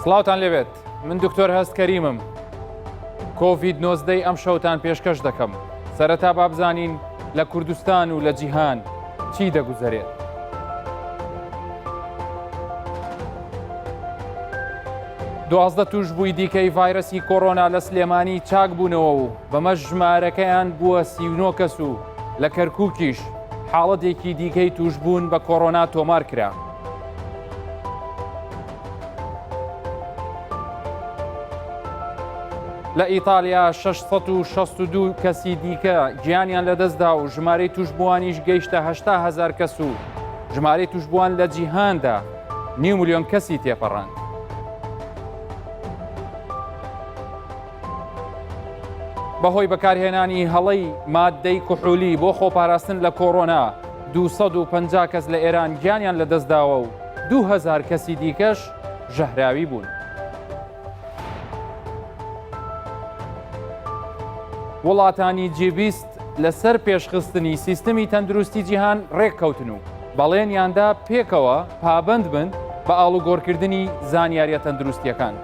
سڵاوتان لێبێت من دکتۆر هەست کەریمم کۆڤید 19 ئەم شەوتان پێشکەش دەکەم سەرەتا با بزانین لە کوردستان و لە جیهان چی دەگوزەرێت. 12 تووشبووی دیکەی ڤایرەسی کۆرۆنا لە سلێمانی چاک بوونەوە و بەمەش ژمارەکەیان بووە 39 کەس و لە کەرکووکیش حاڵەتێکی دیکەی تووشبوون بە کۆرۆنا تۆمار کرا. لە ئیتالیا 662 کەسی دیکە گیانیان لەدەستدا و ژمارەی تووشبووانیش گەیشتە 80 هزار کەس و ژمارەی تووشبووان لە جیهاندا نیو ملیۆن کەسی تێپەڕاند. بەهۆی بەکارهێنانی هەڵەی ماددەی کحولی بۆ خۆپاراستن لە کۆرۆنا 250 کەس لە ئێران گیانیان لەدەستداوە و 2000 کەسی دیکەش ژەهراوی بوون. وڵاتانی جی20 لەسەر پێشخستنی سیستمی تەندروستی جیهان ڕێککەوتن و بەڵێنیاندا پێکەوە پابەند بن بە ئاڵوگۆڕکردنی زانیاریە تەندروستیەکان.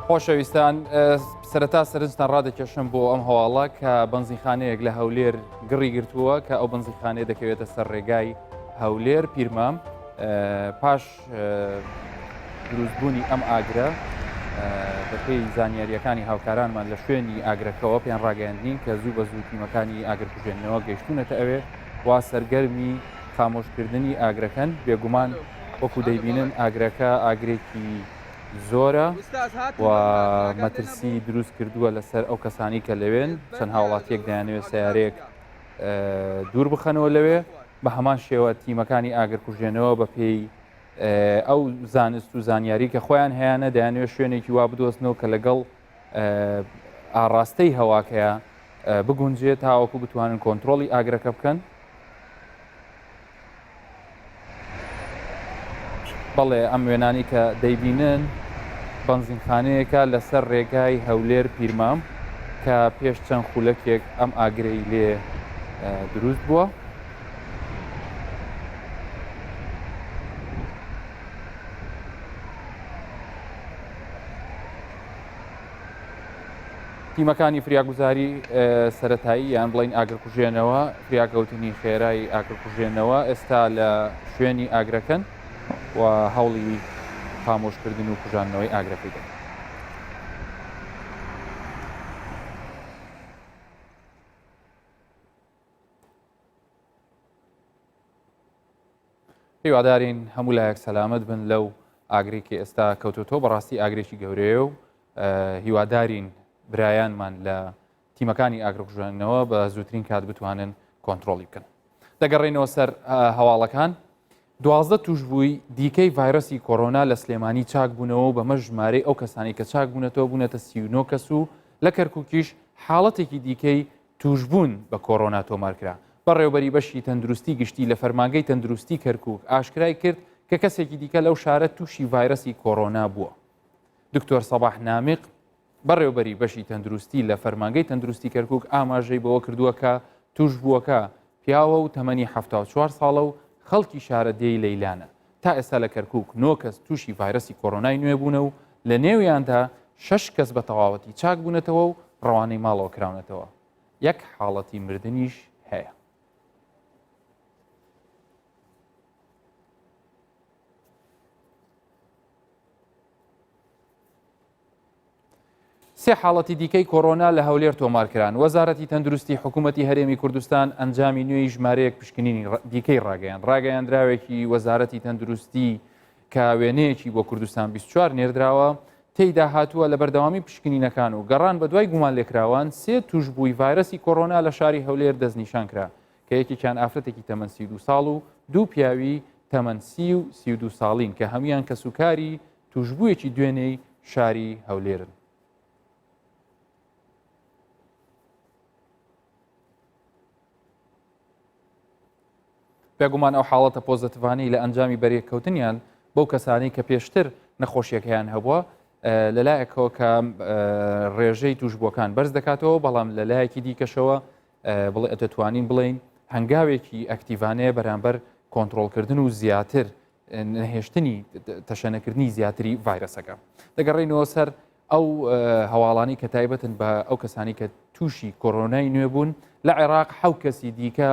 خۆشەویستان سەرەتا سەرنجتان ڕادەکێشم بۆ ئەم هەواڵە کە بەنزینخانەیەک لە هەولێر گڕی گرتووە کە ئەو بەنزینخانەیە دەکەوێتە سەر ڕێگای هەولێر پیرمام پاش دروستبوونی ئەم ئاگرە بەپێی زانیاریەکانی هاوکارانمان لە شوێنی ئاگرەکەەوە پێیان ڕاگەیاندین کە زوو بە زوو تیمەکانی ئاگرکوژێنەوە گەیشتونەتە ئەوێ وا سەرگەرمی خامۆشکردنی ئاگرەکەن بێگومان وەکو دەیبینن ئاگرەکە ئاگرێکی زۆرە و مەترسی دروست کردووە لەسەر ئەو کەسانی کە لەوێن چەند هاوڵاتیەک دەیانەوێت سیارەیەک دوور بخەنەوە لەوێ بە هەمان شێوە تیمەکانی ئاگرکوژێنەوە بە پێی ئەو زانست و زانیاری کە خۆیان هەیەە دەیانوێت شوێنێکی وا بدۆزنەوە کە لەگەڵ ئاڕاستەی هەواکەیە بگونجێت تاوەکو بتوانن کۆنتترۆلی ئاگرەکە بکەن. بەڵێ ئەم وێنانی کە دەیبینن بەنزینخانەیەکە لەسەر ڕێگای هەولێر پیرمام کە پێش چەند خولەکێک ئەم ئاگرەی لێ دروست بووە. تیمەکانی فریاگوزاری سەتایی یان بڵین ئاگرکوژێنەوە فریاکەوتنی خێرای ئاگرکوژێنەوە ئێستا لە شوێنی ئاگرەکەن و هەوڵی خامۆشکردن و کوژاندنەوەی ئاگرەکەی دەدەن. هیوادارین هەموو لایەک سەلامەت بن لەو ئاگری کە ئێستا کەوتۆتەوە بەڕاستی ئاگرێکی گەورەیە و هیوادارین برایانمان لە تیمەکانی ئاگرکوژێنەوە بە زووترین کات بتوانن کۆنتترۆلی بکەن دەگەڕێنەوە سەر هەواڵەکان 12 توشبووی دیکەی ڤایرۆسی کۆرۆنا لە سلێمانی چاک بوونەوە و بەمە ژمارەی ئەو کەسانی کە چاک بوونەتەوە بوونەتە 39 کەس و لە کەرکووکیش حاڵەتێکی دیکەی تووشبوون بە کۆرۆنا تۆمارکرا. بەڕێوەبەری بەشی تەندروستی گشتی لە فەرمانگەی تەندروستی کەرکووک ئاشکرای کرد کە کەسێکی دیکە لەو شارە تووشی ڤایرەسی کۆرۆنا بووە. دکتۆر سەباح نامیق، بەڕێوەبەری بەشی تەندروستی لە فەرمانگەی تەندروستی کەرکووک ئاماژەی بەوە کردووە کە تووشبووەکە پیاوە و تەمەنی 74 ساڵە و خەڵکی شارەدێی لەیلانە. تا ئێستا لە کەرکووک نۆ کەس تووشی ڤایرەسی کۆرۆنای نوێ بوونە و لە نێویاندا شەش کەس بە تەواوەتی چاک بوونەتەوە و ڕەوانەی ماڵەوە کراونەتەوە. یەک حاڵەتی مردنیش هەیە. سێ حاڵەتی دیکەی کۆرۆنا لە هەولێر تۆمارکران. وەزارەتی تەندروستی حکوومەتی هەرێمی کوردستان ئەنجامی نوێی ژمارەیەک پشکنینی دیکەی ڕاگەیاند. ڕاگەیاندراوێکی وەزارەتی تەندروستی کە وێنەیەکی بۆ کوردستان 24 نێردراوە، تێیدا هاتووە لە بەردەوامی پشکنینەکان و گەڕان بەدوای گومانلێکراوان سێ تووشبووی ڤایرەسی کۆرۆنا لە شاری هەولێر دەستنیشان کرا کە یەکێکیان ئافرەتێکی تەمەن 32 ساڵ و دوو پیاوی تەمەن 30 و 32 ساڵین کە هەموویان کەسوکاری تووشبوویەکی دوێنێی شاری هەولێرن. بێگومان ئەو حاڵەتە پۆزەتیڤانەی لە ئەنجامی بەریەککەوتنیان بەو کەسانەی کە پێشتر نەخۆشیەکەیان هەبووە لەلایەکەوە کە ڕێژەی توشبووەکان بەرز دەکاتەوە بەڵام لەلایەکی دیکەشەوە بڵێ دەتوانین بڵێین هەنگاوێکی ئەکتیڤانەیە بەرامبەر کۆنترۆڵکردن و زیاتر نەهێشتنی تەشەنەکردنی زیاتری ڤایرەسەکە. دەگەڕێینەوە سەر ئەو هەواڵانی کە تایبەتن بە ئەو کەسانی کە تووشی کۆرۆنای نوێ بوون لە عێراق حەو کەسی دیکە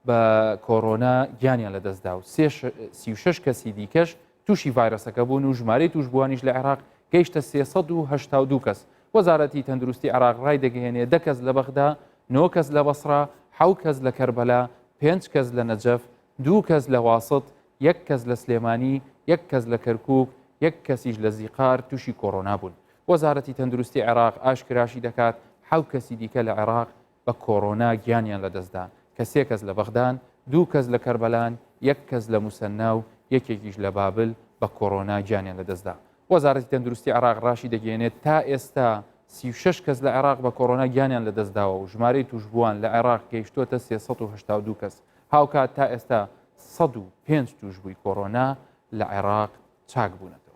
بە کۆرۆنا گیانیان لەدەستدا و 36 کەسی دیکەش تووشی ڤایرەسەکە بوون و ژمارەی تووشبووانیش لە عێراق گەیشتە 382 کەس. وەزارەتی تەندروستی عێراق ڕایدەگەیەنێ دە کەس لە بەغدا، نۆ کەس لە بەسڕە، حەو کەس لە کەربەلا، پێنج کەس لە نەجەف، دوو کەس لە واسط، یەک کەس لە سلێمانی، یەک کەس لە کەرکووک، یەک کەسیش لە زیقار تووشی کۆرۆنا بوون. وەزارەتی تەندروستی عێراق ئاشکراشی دەکات حەو کەسی دیکە لە عێراق بە کۆرۆنا گیانیان لەدەستدا کە سێ کەس لە بەغدان، دوو کەس لە کەربەلان، یەک کەس لە موسەننا و یەکێکیش لە بابل بە کۆرۆنا گیانیان لەدەستدا. وەزارەتی تەندروستی عێراق راشیدەگەیەنێت، تا ئێستا 36 کەس لە عێراق بە کۆرۆنا گیانیان لەدەستداوە و ژمارەی تووشبووان لە عێراق گەیشتووەتە 382 کەس. هاوکات تا ئێستا 105 تووشبووی کۆرۆنا لە عێراق چاکبوونەتەوە.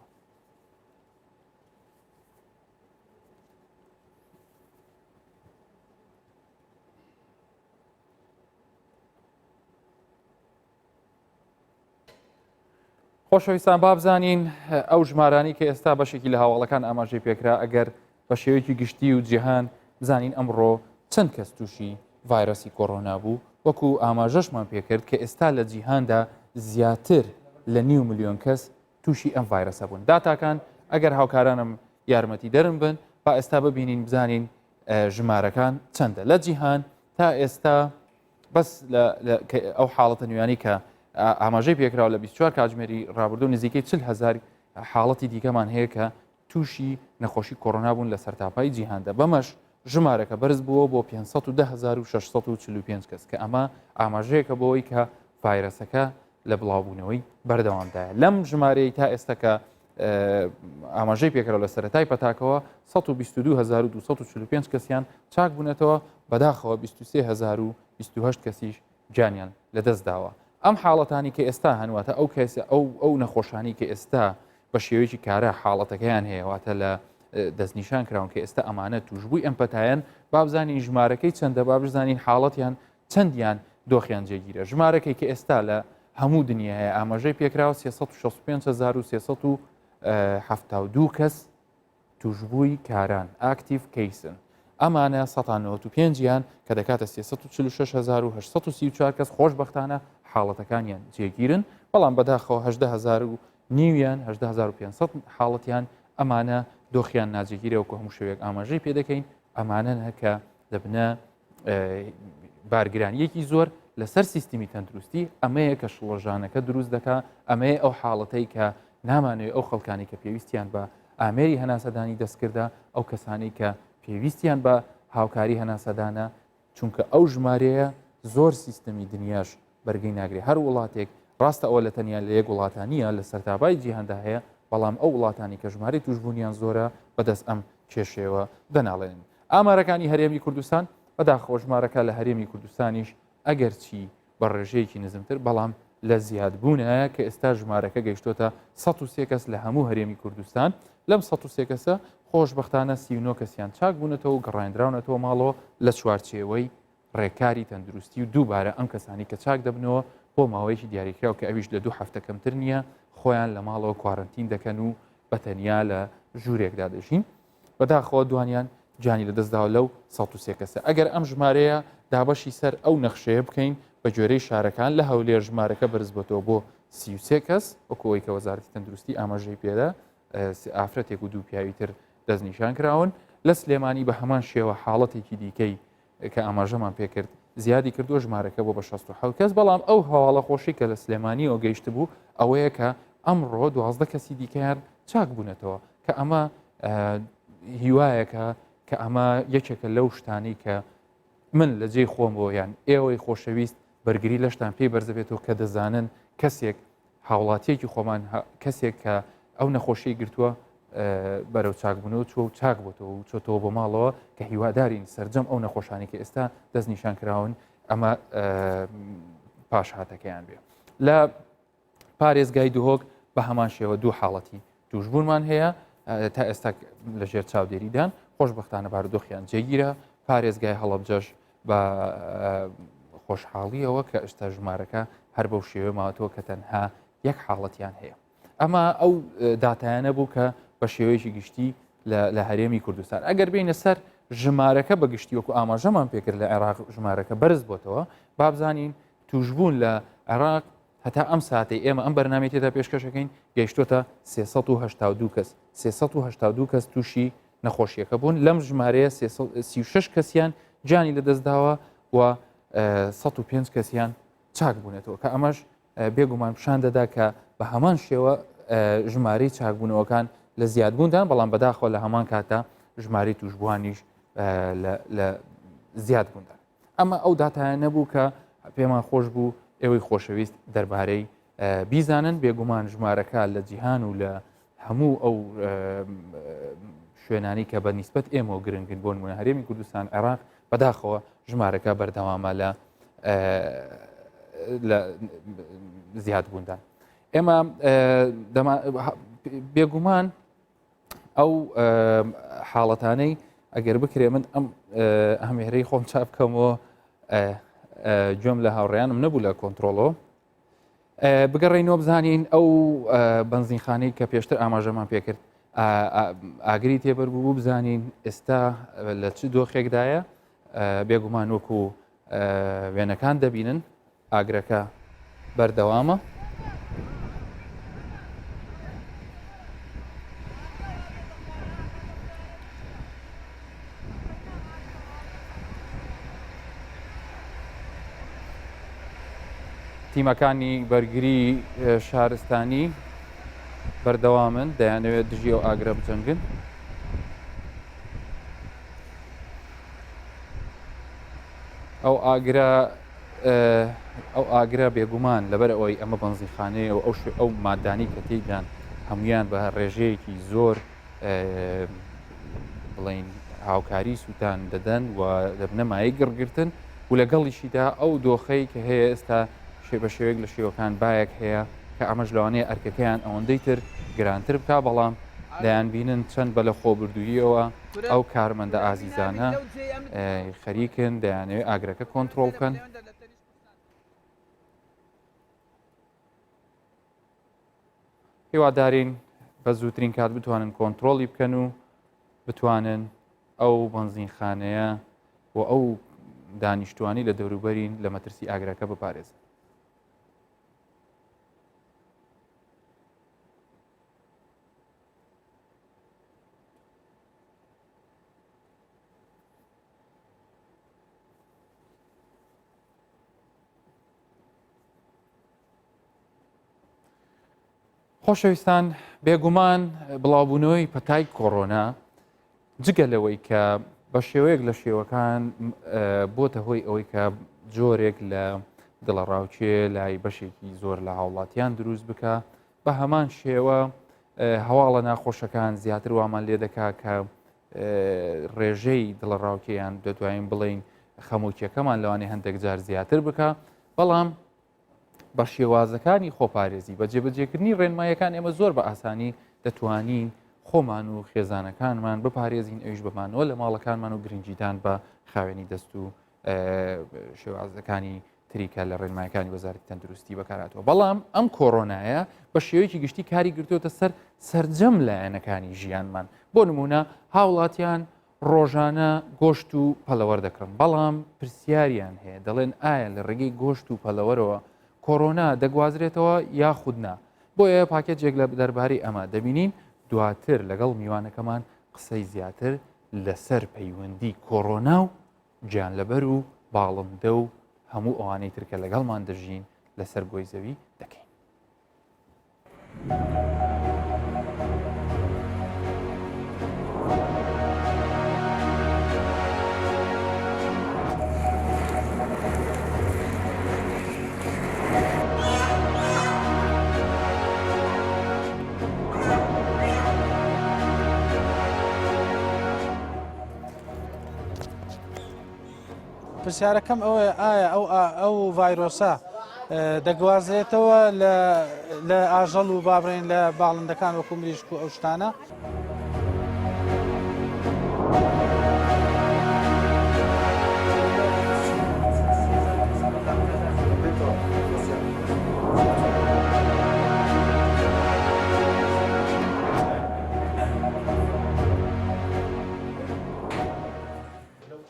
خۆشەویستان با بزانین ئەو ژمارانی کە ئێستا بەشێکی لە هاواڵەکان ئاماژەی پێکرا ئەگەر بە شێوەیەکی گشتی و جیهان بزانین ئەمڕۆ چەند کەس تووشی ڤایرۆسی کۆرۆنا بوو وەکو ئاماژەشمان پێکرد کە ئێستا لە جیهاندا زیاتر لە نیو ملیۆن کەس تووشی ئەم ڤایرەسە بوون. داتاکان ئەگەر هاوکارانم یارمەتی دەرم بن با ئێستا ببینین بزانین ژمارەکان چەندە لە جیهان تا ئێستا بەس ئەو حاڵەتە نوێیانی کە ئاماژەی پێکراوە لە 24 کاتژمێری ڕابردوو نزیکەی 40 هزار حاڵەتی دیکەمان هەیە کە تووشی نەخۆشی کۆرۆنا بوون لە سەرتاپای جیهاندا بەمەش ژمارەکە بەرز بووە بۆ 510,645 کەس کە ئەمە ئاماژەیەکە بۆی کە ڤایرەسەکە لە بڵاوبوونەوەی بەردەوامدایە لەم ژمارەی تا ئێستا کە ئاماژەی پێکرا لە سەرەتای پەتاکەوە 122245 کەسیان چاک بوونەتەوە بەداخەوە 23028 کەسیش گیانیان لەدەست داوە ئەم حاڵەتانی کە ئێستا هەنواتە ئەو کەس ئەو ئەو نەخۆشانی کە ئێستا بە شێوەیەکی کارا حاڵەتەکەیان هەیە واتە لە دەستنیشان کراون کە ئێستا ئەمانە توشببووی ئەم پەتایەن بابزانین ژمارەکەی چەندە با بزانین حاڵەتیان چەندیان دۆخیان جێگیرە ژمارەکەی کە ئێستا لە هەموو دنیاە ئاماژەی پێکراوە 365372 کەس توشببووی کاران active case ن ئەمانە 1995 یان کە دەکاتە 346834 کەس خۆشببختانە حاڵەتەکانیان جێگیرن بەڵام بەداخەوە 18000 نیویان 18500 حاڵەتیان ئەمانە دۆخیان ناجێگیرە وەکو هەموو شەوێک ئاماژەی پێدەکەین ئەمانە کە دەبنە بارگرانیەکی زۆر لەسەر سیستمی تەندروستی ئەمەیە کە شڵەژانەکە دروست دەکا ئەمەیە ئەو حاڵەتەی کە نامانەوێت ئەو خەڵکانی کە پێویستیان بە ئامێری هەناسەدانی دەستکردە ئەو کەسانی کە پێویستیان بە هاوکاری هەناسەدانە چونکە ئەو ژمارەیە زۆر سیستەمی دنیاش بەرگەی ناگرێت هەر وڵاتێک ڕاستە ئەوە لە تەنیا لە یەک وڵاتان نییە لە سەرتاپای جیهاندا هەیە بەڵام ئەو وڵاتانی کە ژمارەی توشبوونیان زۆرە بەدەست ئەم کێشەیەوە دەناڵێنن ئامارەکانی هەرێمی کوردستان بەداخەوە ژمارەکە لە هەرێمی کوردستانیش ئەگەرچی بە ڕێژەیەکی نزمتر بەڵام لە زیادبوونایە کە ئێستا ژمارەکە گەیشتۆتە 103 کەس لە هەموو هەرێمی کوردستان لەم 103 کەسە خۆشبەختانە 39 کەسیان چاک بوونەتەوە و گەڕێندراونەتەوە ماڵەوە لە چوارچێوەی ڕێکاری تەندروستی و دووبارە ئەم کەسانی کە چاک دەبنەوە بۆ ماوەیەکی دیاریکراو کە ئەویش لە دوو هەفتە کەمتر نییە خۆیان لە ماڵەوە کوارەنتین دەکەن و بە تەنیا لە ژوورێکدا دەژین بەداخەوە دوانیان گیانی لەدەستداوە لەو 103 کەسە ئەگەر ئەم ژمارەیە دابەشی سەر ئەو نەخشەیە بکەین بە گوێرەی شارەکان لە هەولێر ژمارەکە بەرزبۆتەوە بۆ 33 کەس وەکو ئەوەی کە وەزارەتی تەندروستی ئاماژەی پێدا ئافرەتێک و دوو پیاوی تر دەستنیشان کراون لە سلێمانی بە هەمان شێوە حاڵەتێکی دیکەی کە ئاماژەمان پێکرد زیادی کردووە ژمارەکە بۆ بە 16 کەس بەڵام ئەو هەواڵە خۆشی کە لە سلێمانیەوە گەیشت بوو ئەوەیە کە ئەمڕۆ 12 کەسی دیکەیان چاک بوونەتەوە کە ئەمە هیوایەکە کە ئەمە یەکێکە لەو شتانەی کە من لە جێی خۆم بۆ یان ئێوەی خۆشەویست بەرگری لەشتان پێی بەرزەبێتەوە کە دەزانن کەسێک هاوڵاتیەکی خۆمان کەسێک کە ئەو نەخۆشی گرتووە بەرەو چاکبوونەوە چوە و چاک بۆتەوە و چۆتەوە بۆ ماڵەوە کە هیوادارین سرجەم ئەو نەخۆشانی کە ئێستا دەستنیشان کراون ئەمە پاشهاتەکەیان بێ لە پارێزگای دهۆک بە هەمان شێوە دوو حاڵەتی توشبوونمان هەیە تا ئێستا لەژێر چاودێریدان خۆشببختانە بارودۆخیان جێگیرە پارێزگای هەڵەبجەش. بە خۆشحاڵیەوە کە ئێستا ژمارەکە هەر بەو شێوە ماوەتەوە کە تەنها یەک حاڵەتیان هەیە. ئەمە ئەو داتایانە بوو کە بە شێوەیەکی گشتی لە هەرێمی کوردستان ئەگەر بینە سەر ژمارەکە بە گشتی وەکو ئاماژەمان پێکرد لە عێراق ژمارەکە بەرز بۆتەوە بابزانین توشبوون لە عێراق هەتا ئەم ساتەی ئێمە ئەم بەرنامی تێدا پێشکەشەکەین گەیشتۆتە 382 کەس 382 کەس تووشی نەخۆشیەکە بوون لەم ژمارەیە 36 کەسیان گیانی لەدەستداوە و 105 کەسیان چاک بوونەتەوە کە ئەمەش بێگومان پیشان دەدا کە بە هەمان شێوە ژمارەی چاکبوونەوەکان لە زیادبووندان بەڵام بەداخەوە لە هەمان کاتدا ژمارەی توشبووانیش لە زیادبووندا ئەمە ئەو داتایە نەبوو کە پێمان خۆش بوو ئێوەی خۆشەویست دەربارەی بیزانن بێگومان ژمارەکە لە جیهان و لە هەموو ئەو شوێنانی کە بە نیسبەت ئێمەوە گرنگن بۆ نمونە هەرێمی کوردستان عێراق بەداخەوە ژمارەکە بەردەوامە لە لە زیادبووندان ئێمە بێگومان ئەو حاڵەتانەی ئەگەر بکرێ من ئەم ئەمێرەی خۆم چاپ بکەمەوە گوێم لە هاوڕێیانم نەبوو لە کۆنتترۆلەوە بگەڕێینەوە بزانین ئەو بەنزینخانەی کە پێشتر ئاماژەمان پێکرد ئاگری تێبەر بوو بزانین ئێستا لە چ دۆخێکدایە بێگومان وەکو وێنەکان دەبینن ئاگرەکە بەردەوامە. تیمەکانی بەرگری شارستانی بەردەوامن دەیانەوێت دژی ئەو ئاگرە بجەنگن. ئەو ئاگرە ئەو ئاگرە بێگومان لەبەر ئەوەی ئەمە بەنزینخانەیە و ئەو ئەو مادانی کە تێیدان هەمویان بە ڕێژەیەکی زۆر بڵین هاوکاری سووتان دەدەن و دەبنە مایەی گڕگرتن و لەگەڵیشیدا ئەو دۆخەی کە هەیە ئێستا شێ بە شێوەیەک لە شێوەکان بایەک هەیە کە ئەمەش لەوانەیە ئەرکەکەیان ئەوەندەی تر گرانتر بکا بەڵام دەیان بینن چەند بە لە خۆبردووییەوە ئەو کارمەندە ئازیزانە خەریکن دەیانەوێت ئاگرەکە کۆنتترۆڵ بکەن. هیوادارین بە زووترین کات بتوانن کۆنتترۆلی بکەن و بتوانن ئەو بەنزینخانەیە و ئەو دانیشتوانی لە دەوروبەرین لە مەترسی ئاگرەکە بپارێزن. خۆشەویستان بێگومان بڵاوبوونەوەی پەتای کۆرۆنا جگە لەوەی کە بە شێوەیەک لە شێوەکان بۆتە هۆی ئەوەی کە جۆرێک لە دڵەڕاوکێ لای بەشێکی زۆر لە هاوڵاتیان دروست بکە بە هەمان شێوە هەواڵە ناخۆشەکان زیاتر وامان لێ دەکا کە ڕێژەی دڵەڕاوکێیان دەتوانین بڵین خەمۆکیەکەمان لەوانەیە هەندێک جار زیاتر بکە بەڵام بە شێوازەکانی خۆپارێزی بە جێبەجێکردنی ڕێنمایەکان ئێمە زۆر بە ئاسانی دەتوانین خۆمان و خێزانەکانمان بپارێزین ئەویش بەمانەوە لە ماڵەکانمان و گرنگیدان بە خاوێنی دەست و شێوازەکانی تریکە لە ڕێنمایەکانی وەزارەتی تەندروستی بەکاراتەوە بەڵام ئەم کۆرۆنایە بە شێوەیەکی گشتی کاری گرتوتە سەر سرجەم لایەنەکانی ژیانمان بۆ نمونە هاوڵاتیان ڕۆژانە گۆشت و پەلەوەر دەکڕن، بەڵام پرسیاریان هەیە دەڵێن ئایا لە ڕێگەی گۆشت و پەلەوەرەوە کۆرۆنا دەگوازرێتەوە یاخود نا؟ بۆیە پاکێجێک لە دەربارەی ئەمە دەبینین دواتر لەگەڵ میوانەکەمان قسەی زیاتر لەسەر پەیوەندی کۆرۆنا و گیانلەبەر و باڵندە و هەموو ئەوانەی تر کە لەگەڵمان دەژین لەسەر گۆی زەوی دەکەین. پرسیارەکەم ئەوەیە ئایا ئەو ئەو ڤایرۆسە دەگوازرێتەوە لە ئاژەڵ و بابرێن لە باڵندەکان وەکو مریشک و ئەو شتانە.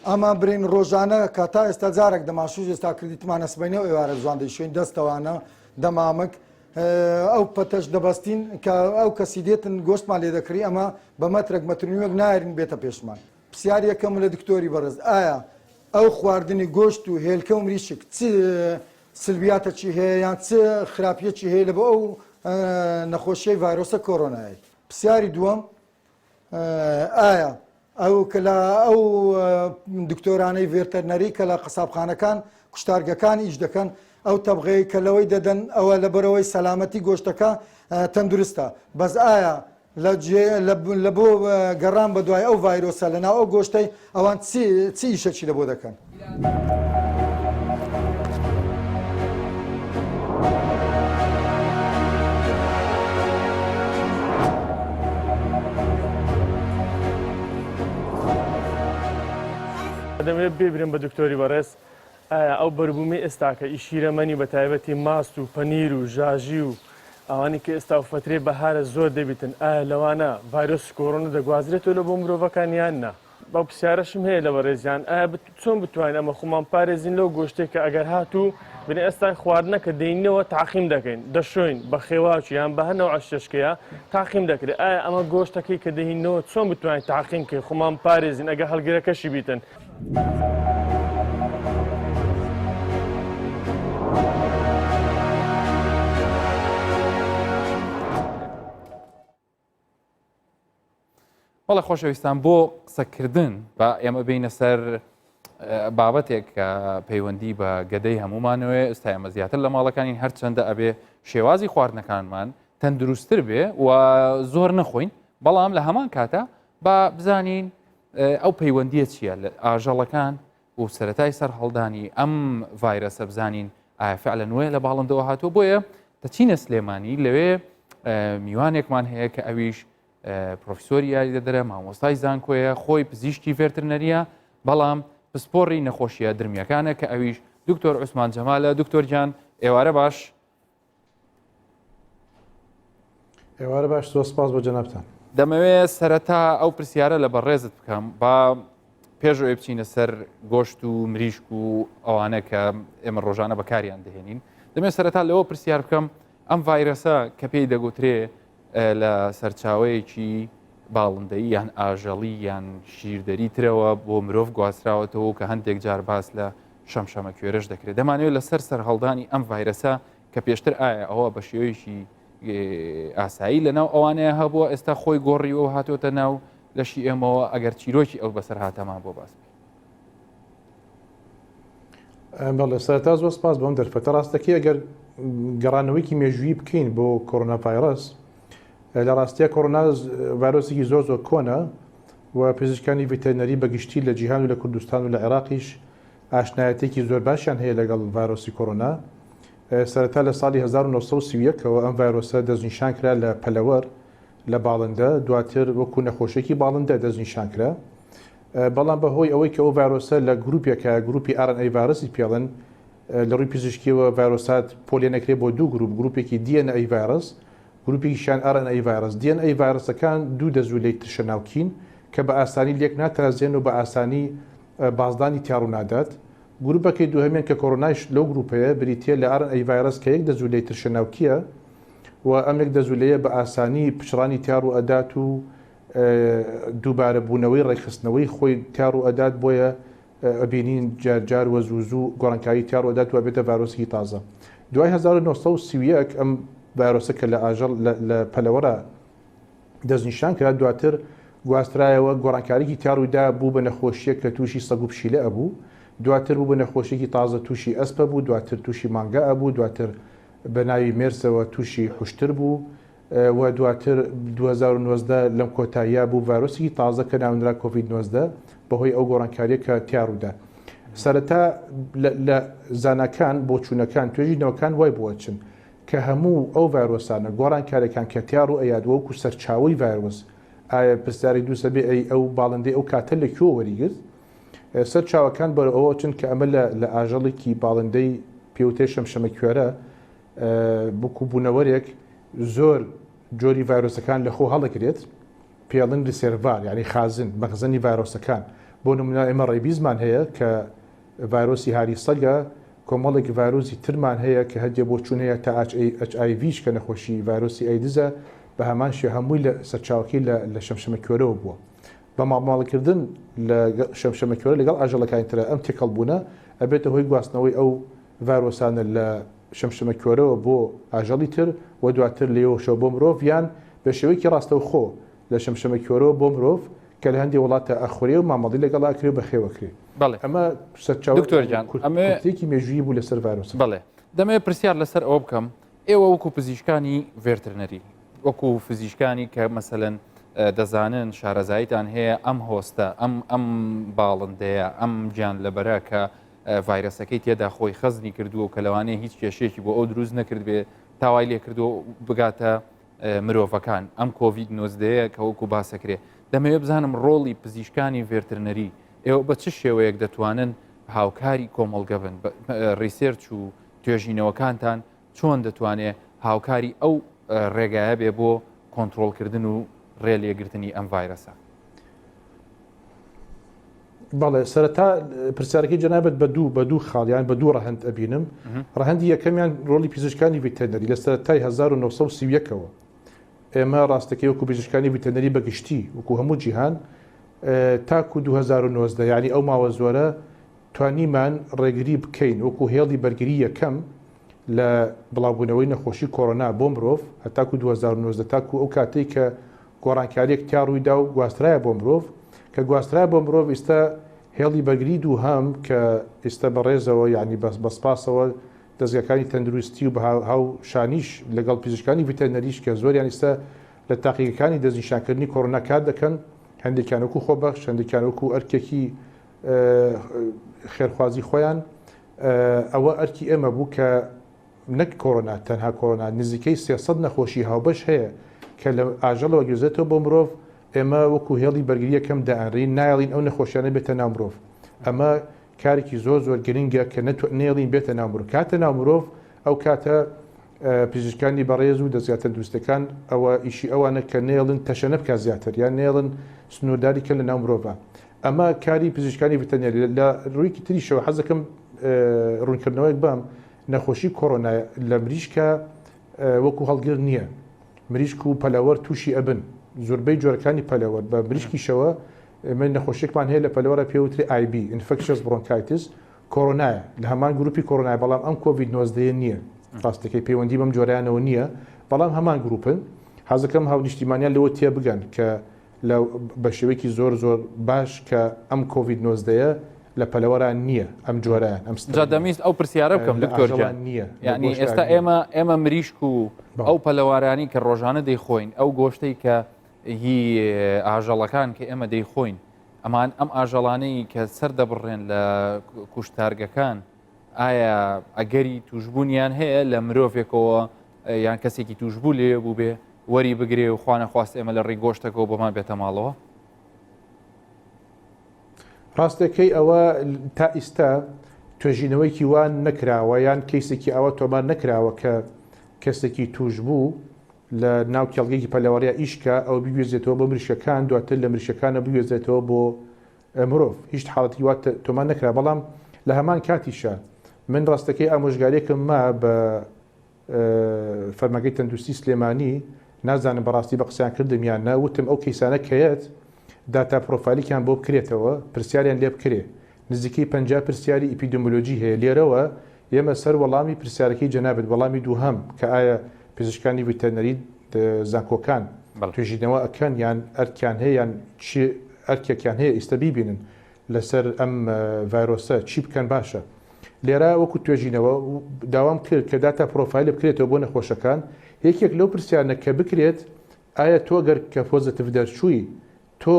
ئەمە برین ڕۆژانە کە تا ئێستا جارێک دەمانشوش ئێستا کردیتمانە سبەینێ و ئێوارە جوان دەیشۆین دەستەوانە دەمامک ئەو پەتەش دەبەستین کە ئەو کەسی دێتن گۆشتمان لێ دەکڕی ئەمە بە مەترێک مەترنیوەک نایرین بێتە پێشمان. پرسیار یەکەم لە دکتۆری بەڕێز ئایا ئەو خواردنی گۆشت و هێلکە و مریشک چ سلبیاتەکی هەیە یان چ خراپیەکی هەیە لە بۆ ئەو نەخۆشیەی ڤایرۆسە کۆرۆنایەی؟ پرسیاری دووەم ئایا ئەو کە لە ئەو دکتۆرانەی ڤێرتەرنەری کە لە قەسابخانەکان کوشتارگەکان ئیش دەکەن ئەو تەبغەیە کە لەوەی دەدەن ئەوە لەبەرەوەی سەلامەتی گۆشتەکە تەندروستە بەس ئایا لە جێ لە بۆ گەڕان بە دوای ئەو ڤایرۆسە لە ناو ئەو گۆشتەی ئەوان چی چی ئیشەکی لە بۆ دەکەن؟ دەمەوێت بێبرم بە دکتۆری بەڕێز ئایا ئەو بەربوومەی ئێستاکە ئی شیرەمەنی بە تایبەتی ماست و پەنیر و ژاژی و ئەوانی کە ئێستا و فەترەی بەهارە زۆر دەبیتن ئایا لەوانە ڤایرۆسی کۆرۆنا دەگوازرێتەوە لە بۆ مرۆڤەکان یان نا؟ ئەو پرسیارەشم هەیە لە بەڕێزیان ئایا چۆن بتوانین ئەمە خۆمان پارێزین لەو گۆشتێک کە ئەگەر هاتوو بنێ ئێستا خواردنە کە دەینەوە تاقیم دەکەین دەشۆین بە خێواچ یان بە هەنەوە عشتشکەیە تاقیم دەکرێت ئایا ئەمە گۆشتەکەی کە دەهینەوە چۆن بتوانین تاقیم کەین خۆمان پارێزین ئەگە هەڵگرەکەشی بیتن بەڵێ خۆشەویستان بۆ قسەکردن بە ئێمە بینە سەر بابەتێک کە پەیوەندی بە گەدەی هەمومانەوەی ئێستا ئێمە زیاتر لە ماڵەکانی هەرچەندە ئەبێ شێوازی خواردنەکانمان تەندروستتر بێ و زۆر نەخۆین بەڵام لە هەمان کاتە با بزانین ئەو پەیوەندیە چییە لە ئاژەڵەکان و سەتای سەر هەڵدانی ئەم ڤایرەسە بزانین ئایا فعلە نوێ لە باڵندەوە هاتووە بۆیە دەچینە سلێمانی لەوێ میوانێکمان هەیە کە ئەویش پرۆفیسۆری یاریدەدەرە مامۆستای زانکۆیە خۆی پزیشکی ڤێرترنەریە بەڵام پسپۆڕی نەخۆشیە درمیەکانە کە ئەویش دکتۆر عوسمان جەمالە دکتۆر گیان ئێوارە باش ئێوارە باش زۆر سپاس بۆ جەنابتان. دەمەوێت سەرەتا ئەو پرسیارە لە بەڕێزت بکەم با پێش ئەوەی بچینە سەر گۆشت و مریشک و ئەوانە کە ئێمە ڕۆژانە بەکاریان دەهێنین دەمێت سەرەتا لەوە پرسیار بکەم ئەم ڤایرەسە کە پێی دەگوترێ لە سەرچاوەیەکی باڵندەیی یان ئاژەڵی یان شیردەری ترەوە بۆ مرۆڤ گواستراوەتەوە کە هەندێک جار باس لە شەمشەمە کوێرەش دەکرێت دەمانەوێت لەسەر سەرهەڵدانی ئەم ڤایرەسە کە پێشتر ئایا ئەوە بە شێوەیەکی ئاسایی لەناو ئەوانەیە هەبووە ئێستا خۆی گۆڕیوە و هاتۆتە ناو لەشی ئێمەوە ئەگەر چیرۆکی ئەو بەسەرهاتەمان بۆ باس بکەی. بەڵێ سەرەتا زۆر سپاس بۆم دەرفەتە ڕاستەکەی ئەگەر گەڕانەوەیکی مێژوویی بکەین بۆ کۆرۆنا ڤایرۆس لە ڕاستیە کۆرۆنا ڤایرۆسێکی زۆر زۆر کۆنە و پزیشکانی ڤێتەرنەری بە گشتی لە جیهان و لە کوردستان و لە عێراقیش ئاشنایەتێکی زۆر باشیان هەیە لەگەڵ ڤایرۆسی کۆرۆنا سەرەتا لە ساڵی 1930 ەوە ئەم ڤایرۆسە دەستنیشان کرا لە پەلەوەر لە باڵندە دواتر وەکو نەخۆشیەکی باڵندە دەستنیشان کرا بەڵام بە هۆی ئەوەی کە ئەو ڤایرۆسە لە گروپێکە گروپی RNA ڤایرۆسی پێڵن لە ڕووی پزیشکیەوە ڤایرۆسات پۆلێنەکرێ بۆ دوو گروپ گروپێکی DNA ڤایرۆس گروپێکیشیان RNA ڤایرۆس DNA ڤایرۆسەکان دوو دەزوولەی ترشە ناوکین کە بە ئاسانی لێک ناترازێن و بە ئاسانی بازدانی تیا ڕوونادات گروپەکەی دووهەمیان کە کۆرۆنایش لەو گروپەیە بریتیە لە RNA ڤایرۆس کە یەک دەزوولەی ترشە ناوکیە و ئەم یەک دەزوولەیە بە ئاسانی پچڕانی تیا ڕووئەدات و دووبارە بوونەوەی ڕێکخستنەوەی خۆی تیا ڕووئەدات بۆیە ئەبینین جار جار و زوو زوو گۆڕانکاری تیا ڕووئەدات و ئەبێتە ڤایرۆسێکی تازە. دوای 1931 ئەم ڤایرۆسە کە لە ئاژەڵ لە پەلەوەرا دەستنیشان کرا دواتر گواسترایەوە گۆڕانکاریی تیا ڕوویدا بوو بە نەخۆشییەک کە تووشی سەگ و پشیلە ئەبوو دواتر بوو بە نەخۆشییەکی تازە تووشی ئەسپ ئەبوو دواتر تووشی مانگا ئەبوو دواتر بە ناوی مێرسەوە تووشی حوشتر بوو و دواتر 2019 لەم کۆتاییە بوو ڤایرۆسێکی تازە کە ناونرا کۆڤید 19 بەهۆی ئەو گۆڕانکاریە کە تیا ڕوودا. سەرەتا لە زاناکان بۆچوونەکان توێژینەوەکان وای بۆ ئەچن کە هەموو ئەو ڤایرۆسانە گۆڕانکاریەکان کە تیا ڕوو ئەیات وەکو سەرچاوەی ڤایرۆس ئایا پرسیارێک دروست ئەبێ ئەی ئەو باڵندەی ئەو کاتە لە کوێوە وەریگرت سەرچاوەکان بەرەو ئەوە چن کە ئەمە لە ئاژەڵێکی باڵندەی پێوتەی شەمشەمەکوێرە وەکو بوونەوەرێک زۆر جۆری ڤایرۆسەکان لەخۆ هەڵەگرێت پێڵن reservoir یعنی خازن مەخزنی ڤایرۆسەکان. بۆ نمونە ئێمە rabies مان هەیە کە ڤایرۆسی هاری سەگە، کۆمەڵێک ڤایرۆسی ترمان هەیە کە هەندێ بۆچوون هەیە تا HIV یش کە نەخۆشی ڤایرۆسی ئەیدزە بە هەمان شێوە هەمووی لە سەرچاوەکەی لە لە شەمشەمەکوێرەوە بووە. بە مامەڵەکردن لە شەمشەمەکوێرە لەگەڵ ئاژەڵەکانی ترا ئەم تێکەڵبوونە ئەبێتە هۆی گواستنەوەی ئەو ڤایرۆسانە لە شەمشەمەکوێرەوە بۆ ئاژەڵی تر و دواتر لێیەوەشەوە بۆ مرۆڤ یان بە شێوەیەکی ڕاستەوخۆ لە شەمشەمەکوێرەوە بۆ مرۆڤ کە لە هەندێ وڵاتە ئەخورێ و مامەڵی لەگەڵا ئەکرێ و بەخێو ئەکرێ. بەڵێ. ئەمە سەرچاوە دکتۆر گیان کورت ئەمەوێ کورتەیەکی مێژوویی بوو لەسەر ڤایرۆسەکە. بەڵێ دەمەوێ پرسیار لەسەر ئەوە بکەم ئێوە وەکو پزیشکانی ڤێرترنەری وەکو فزیشکانی کە مەسەلەن دەزانن شارەزاییتان هەیە ئەم هۆستە ئەم ئەم باڵندەیە ئەم گیان لەبەرە کە ڤایرەسەکەی تێدا خۆی خەزنی کردووە و کە لەوانەیە هیچ کێشەیەکی بۆ ئەو دروست نەکردبێ تاوای لێ کردووە بگاتە مرۆڤەکان ئەم کۆڤید نۆزدەیە کە وەکو باسەکرێ دەمەوێت بزانم ڕۆڵی پزیشکانی ڤێرترنەری ئێوە بە چ شێوەیەک دەتوانن هاوکاری کۆمەڵگە بن research و توێژینەوەکانتان چۆن دەتوانێ هاوکاری ئەو ڕێگایە بێ بۆ کۆنترۆڵکردن و ڕێ لێگرتنی ئەم ڤایرەسە؟ بەڵێ سەرەتا پرسیارەکەی جەنابت بە دوو بە دوو خاڵ یان بە دوو ڕەهەند ئەبینم ڕەهەندی یەکەمیان ڕۆڵی پزیشکانی ڤێتەرنەری لە سەرەتای 1930ەوە ئێمە ڕاستەکەی وەکو پزیشکانی ڤێتەرنەری بەگشتی وەکو هەموو جیهان تاکو 2019 یعنی ئەو ماوە زۆرە توانیمان ڕێگری بکەین وەکو هێڵی بەرگری یەکەم لە بڵاوبوونەوەی نەخۆشی کۆرۆنا بۆ مرۆڤ هەتاکو 2019 تاکو ئەو کاتەی کە گۆڕانکاریەک تیا ڕوویدا و گواسترایە بۆ مرۆڤ، کە گواسترایە بۆ مرۆڤ ئیستا هێڵی بەرگری دووهەم کە ئیستا بە ڕێزەوە یانی بە سپاسەوە دەزگاکانی تەندروستی و بە هاو شانیش لەگەڵ پزیشکانی ڤیتەرنەریش کە زۆریان ئیستا لە تاقیگەکانی دەستنیشانکردنی کۆرۆنا کار دەکەن هەندێکیان وەکو خۆبەخش هەندێکیان وەکو ئەرکێکی خێرخوازی خۆیان ئەوە ئەرکی ئێمە بوو کە نەک کۆرۆنا تەنها کۆرۆنا نزیکەی 300 نەخۆشی هاوبەش هەیە کە لە ئاژەڵەوە گوێزێتەوە بۆ مرۆڤ ئێمە وەکو هێڵی بەرگری یەکەم دائەنرین نایەڵین ئەو نەخۆشیانە بێتە ناو مرۆڤ ئەمە کارێکی زۆر زۆر گرنگە کە نێڵین بێتە ناو مرۆڤ کاتە ناو مرۆڤ ئەو کاتە پزیشکانی بەڕێز و دەزگا تەندروستەکان ئەوە ئیشی ئەوانە کە نێڵن تەشەنە بکات زیاتر یان نێڵن سنوورداری کەن لە ناو مرۆڤە ئەمە کاری پزیشکانی ڤتەنێری لە ڕوویکی تریشەوە حەزەکەم ڕوونکردنەوەیەک بام نەخۆشی کۆرۆنا لە مریشکە وەکو هەڵگر نییە مریشک و پەلەوەر تووشی ئەبن زۆربەی جۆرەکانی پەلەوەر بە مریشکیشەوە ئێمە نەخۆشیێکمان هەیە لە پەلەوەرە پێوتری IB infectious bronchitis کۆرۆنایە لە هەمان گروپی کۆرۆنای بەڵام ئەم کۆڤید 19 نییە ڕاستەکەی پەیوەندی بەم جۆرانەوە نییە بەڵام هەمان گروپن حەزەکەم هاونیشتیمانیان لەوە تێبگەن کە لە بە شێوەیەکی زۆر زۆر باش کە ئەم کۆڤید نۆزدەیە لە پەلەوەران نییە ئەم جۆرەیان ئەم جا دەمویست ئەو پرسیارە بکەم لە دکتۆر گیان ئاژەڵان نییە لە یعنی گۆشتا ئێستا نییە. ئێمە ئێمە مریشک و بەڵێ. ئەو پەلەوارانی کە ڕۆژانە دەیخۆین ئەو گۆشتەی کە هی ئاژەڵەکان کە ئێمە دەیخۆین ئەمان ئەم ئاژەڵانەی کە سەر دەبڕێن لە کوشتارگەکان ئایا ئەگەری توشبوونیان هەیە لە مرۆڤێکەوە یان کەسێکی توشبوو لێ بووبێ وەری بگرێ و خوانەخواست ئێمە لە ڕێی گۆشتەکەوە بۆمان بێتە ماڵەوە؟ ڕاستەکەی ئەوە تا ئیستا توێژینەوەیکی وا نەکراوە یان کەیسێکی ئاوا تۆمار نەکراوە کە کەسێکی توشبوو لە ناو کێڵگەیەکی پەلەوەریا ئیشکا ئەوە بگوێزێتەوە بۆ مریشکەکان دواتر لە مریشکەکانە بگوێزێتەوە بۆ مرۆڤ هیچ حاڵەتی وا تۆمار نەکرا بەڵام لە هەمان کاتیشا من ڕاستەکەی ئامۆژگاریەکم ما بە فەرمانگەی تەندروستی سلێمانی نازانم بەڕاستی بە قسەیان کردم یان نا وتم ئەو کەیسانە کەیەت داتا پرۆفایلیکیان بۆ بکرێتەوە پرسیاریان لێ بکرێ نزیکەی 50 پرسیاری ئیپیدۆمۆلۆجی هەیە لێرەوە ئێمە سەر وەڵامی پرسیارەکەی جەنابت وەڵامی دووهەم کە ئایا پزیشکانی ڤیتەرنەری زانکۆکان توێژینەوە ئەکەن یان ئەرکیان هەیە یان چی ئەرکێکیان هەیە ئیستە بیبینن لەسەر ئەم ڤایرۆسە چی بکەن باشە لێرە وەکو توێژینەوە داوام کرد کە داتا profile بکرێتەوە بۆ نەخۆشەکان یەکێک لەو پرسیارنە کە بکرێت ئایا تۆ گەر کە positive دەرچووی تۆ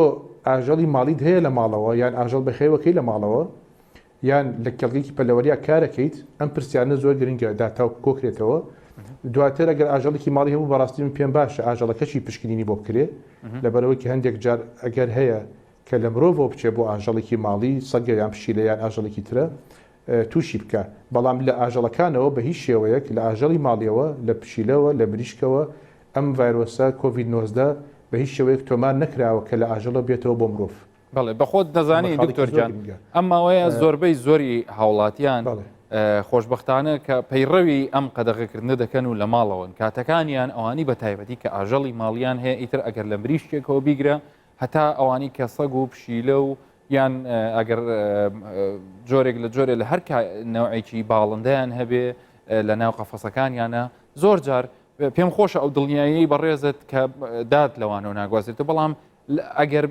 ئاژەڵی ماڵیت هەیە لە ماڵەوە یان ئاژەڵ بەخێوەکەی لە ماڵەوە یان لە کێڵگەیەکی پەلەوەریا کارەکەیت ئەم پرسیارنە زۆر گرنگە داتا و کۆکرێتەوە دواتر ئەگەر ئاژەڵێکی ماڵی هەبوو بەڕاستی من پێم باشە ئاژەڵەکەشی پشکنینی بۆ بکرێ لەبەرەوەی کە هەندێک جار ئەگەر هەیە کە لە مرۆڤەوە بچێ بۆ ئاژەڵێکی ماڵی سەگە یان پشیلە یان ئاژەڵێکی ترە تووشی بکە بەڵام لە ئاژەڵەکانەوە بە هیچ شێوەیەک لە ئاژەڵی ماڵیەوە لە پشیلەوە لە مریشکەوە ئەم ڤایرۆسە کۆڤید 19 بە هیچ شێوەیەک تۆمار نەکراوە کە لە ئاژەڵە بێتەوە بۆ مرۆڤ. بەڵێ بەخۆت دەزانی دکتۆر گیان ئەم ماوەیە زۆربەی زۆری هاوڵاتیان خۆشببختانە کە پەیڕەوی ئەم قەدەغەکردنە دەکەن و لە ماڵەوەن کاتەکانیان ئەوانی بە تایبەتی کە ئاژەڵی ماڵیان هەیە ئیتر ئەگەر لە مریشکێکەوە بیگرە هەتا ئەوانی کە سەگ و پشیلە و یان ئەگەر جۆرێک لە جۆرێ لە هەر نەوعێکی باڵندەیان هەبێ لە ناو قەفەسەکانیانە زۆر جار پێم خۆشە ئەو دڵنیایی بەڕێزت کە داد لەوانەوە ناگوازێتەوە بەڵام ئەگەر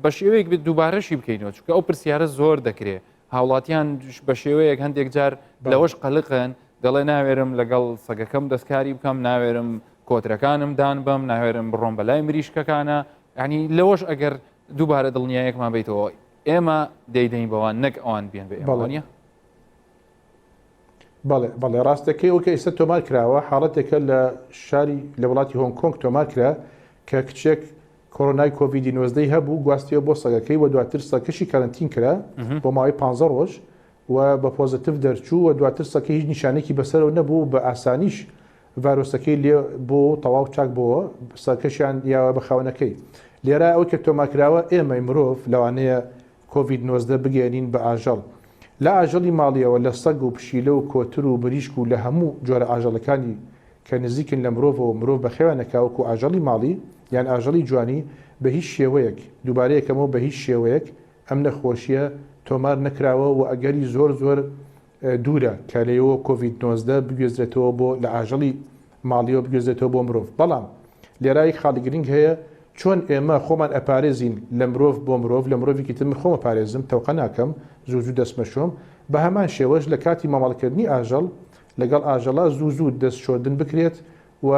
بە شێوەیەک بێت دووبارەشی بکەینەوە چونکە ئەو پرسیارە زۆر دەکرێت هاوڵاتیان بە شێوەیەک هەندێک جار لەوەش قەلقن دەڵێ ناوێرم لەگەڵ سەگەکەم دەستکاری بکەم ناوێرم کۆترەکانم دان بەم ناوێرم بڕۆم بەلای مریشکەکانە ینی لەوەش ئەگەر دووبارە دڵنیایەکمان بیتەوە ئێمە دەیدەین بەوان نەک ئەوان بێن بە ئێمە بەڵێ بەڵێ ڕاستەکەی ئەو کە ئێستا تۆمار کراوە حاڵەتێکە لە شاری لە وڵاتی هۆنگ کۆنگ تۆمار کرا کە کچێک کۆرۆنای کۆڤیدی نۆزدەی هەبوو گواستیەوە بۆ سەگەکەی و دواتر سەگەکەشی کەرەنتین کرا بۆ ماوەی 15 ڕۆژ و بە positive دەرچوو و دواتر سەگەکەی هیچ نیشانێکی بەسەرەوە نەبوو بە ئاسانیش ڤایرۆسەکەی لێ بۆ تەواو چاک بۆوە سەگەکەشیان یاوە بە خاوەنەکەی لێرە ئەوەی کە تۆمارکراوە ئێمەی مرۆڤ لەوانەیە کۆڤید 19 بگەیەنین بە ئاژەڵ لە ئاژەڵی ماڵیەوە لە سەگ و پشیلە و کۆتر و مریشک و لە هەموو جۆرە ئاژەڵەکانی کە نزیکن لە مرۆڤەوە مرۆڤ بەخێویان ئەکا وەکو ئاژەڵی ماڵی یان ئاژەڵی جوانی بە هیچ شێوەیەک دووبارەیەکەمەوە بە هیچ شێوەیەک ئەم نەخۆشیە تۆمار نەکراوە و ئەگەری زۆر زۆر دوورە کە لەوێوە کۆڤید 19 بگوێزرێتەوە بۆ لە ئاژەڵی ماڵیەوە بگوێزرێتەوە بۆ مرۆڤ بەڵام لێرا یەک خاڵی گرنگ هەیە چۆن ئێمە خۆمان ئەپارێزین لە مرۆڤ بۆ مرۆڤ لە مرۆڤێکی تر من خۆم ئەپارێزم تەوقە ناکەم زوو زوو دەستمەشۆم بە هەمان شێوەش لە کاتی مامەڵەکردنی ئاژەڵ لەگەڵ ئاژەڵا زوو زوو دەست شۆردن بکرێت و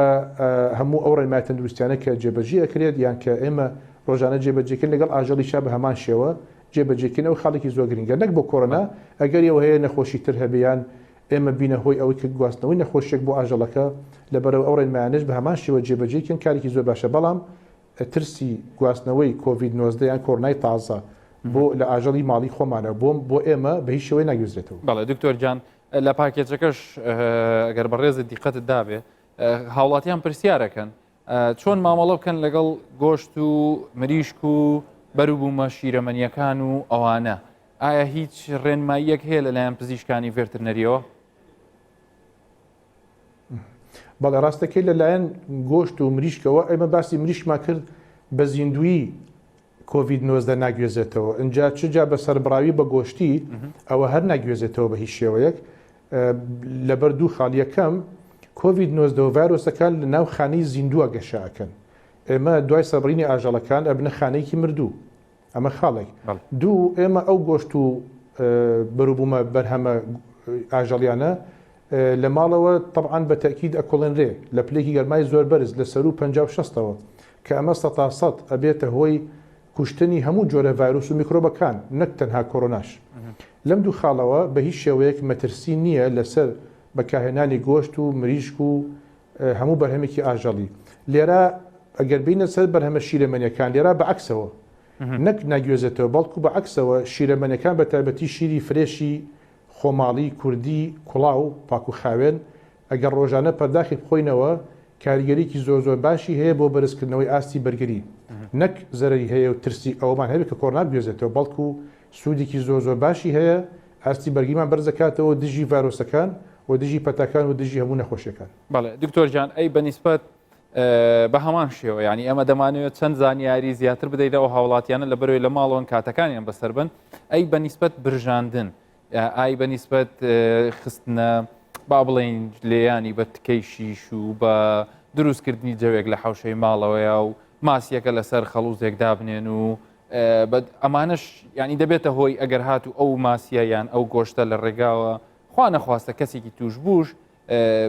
هەموو ئەو ڕێنمایە تەندروستیانە کە جێبەجێ ئەکرێت یان کە ئێمە ڕۆژانە جێبەجێکردن لەگەڵ ئاژەڵیشا بە هەمان شێوە جێبەجێکردن ئەو خاڵێکی زۆر گرنگە نەک بۆ کۆرۆنا ئەگەری ئەوە هەیە نەخۆشی تر هەبێ یان ئێمە بینە هۆی ئەوەی کە گواستنەوەی نەخۆشیەک بۆ ئاژەڵەکە لەبەرئەوە ئەو ڕێنمایانەش بە هەمان شێوە جێبەجێکەن کارێکی زۆر باشە بەڵام ترسی گواستنەوەی کۆڤید 19 یان کۆرۆنای تازە بۆ لە ئاژەڵی ماڵی خۆمانە بۆم بۆ ئێمە بە هیچ شێوەیە ناگوێزرێتەوە. بەڵێ دکتۆر گیان لە پاکێجەکەش ئەگەر بەڕێزت دیقەتت دابێ هاوڵاتیان پرسیارەکەن چۆن مامەڵە بکەن لەگەڵ گۆشت و مریشک و بەروبوومە شیرەمەنیەکان و ئەوانە ئایا هیچ ڕێنماییەک هەیە لەلایەن پزیشکانی ڤێرترنەریەوە؟ بەڵێ ڕاستەکەی لەلایەن گۆشت و مریشکەوە ئێمە باسی مریشکمان کرد بە زیندویی کۆڤید 19 ناگوێزێتەوە ئینجا چ جا بە سەربڕاوی بە گۆشتی ئەوە هەر ناگوێزێتەوە بە هیچ شێوەیەک لەبەر دوو خاڵ یەکەم کۆڤید 19 ڤایرۆسەکان لە ناو خانەی زیندووە گەشە ئەکەن ئێمە دوای سەربڕینی ئاژەڵەکان ئەبنە خانەیەکی مردوو ئەمە خاڵێک دوو ئێمە ئەو گۆشت و بەروبوومە بەرهەمە ئاژەڵیانە لە ماڵەوە تەبعەن بە تەئکید ئەکوڵێنرێ لە پلەیەکی گەرمای زۆر بەرز لە سەروو 50 و شەستەوە کە ئەمە سەتا سەت ئەبێتە هۆی کوشتنی هەموو جۆرە ڤایرۆس و میکرۆبەکان نەک تەنها کۆرۆناش. لەم دوو خاڵەوە بە هیچ شێوەیەک مەترسی نییە لەسەر بەکارهێنانی گۆشت و مریشک و هەموو بەرهەمێکی ئاژەڵی. لێرە ئەگەر بێینە سەر بەرهەمە شیرەمەنیەکان لێرە بە عەکسەوە نەک ناگوێزێتەوە بەڵکو بە عەکسەوە شیرەمەنیەکان بە تایبەتی شیری fresh ی خۆماڵی کوردی کوڵاو پاک و خاوێن ئەگەر ڕۆژانە پەرداخی بخۆینەوە کاریگەریی زۆر زۆر باشی هەیە بۆ بەرزکردنەوەی ئاستی بەرگری نەک زەرەری هەیە و ترسی ئەوەمان هەبێت کە کۆرۆنا بگوێزێتەوە بەڵکو سوودێکی زۆر زۆر باشی هەیە ئاستی بەرگریمان بەرزدەکاتەوە دژی ڤایرۆسەکان و دژی پەتاکان و دژی هەموو نەخۆشیەکان. بەڵێ دکتۆر گیان ئەی بەنیسبەت بە هەمان شێوە یعنی ئێمە دەمانەوێت چەند زانیاری زیاتر بدەیت ئەو هاوڵاتیانە لە بەرەوەی لە ماڵەوەن کاتەکانیان بەسەر بن ئەی بە نیسبەت برژاندن ئای بە نیسبەت خستنە با بڵێین لێیانی بە تکەی شیش و بە دروستکردنی جەوێک لە حوشەی ماڵەوەیە و ماسیەکە لەسەر خەڵوزێک دابنێن و ئەمانەش ینی دەبێتە هۆی ئەگەر هات و ئەو ماسیە یان ئەو گۆشتە لە ڕێگاوە خوا نەخواستە کەسێکی توش بووش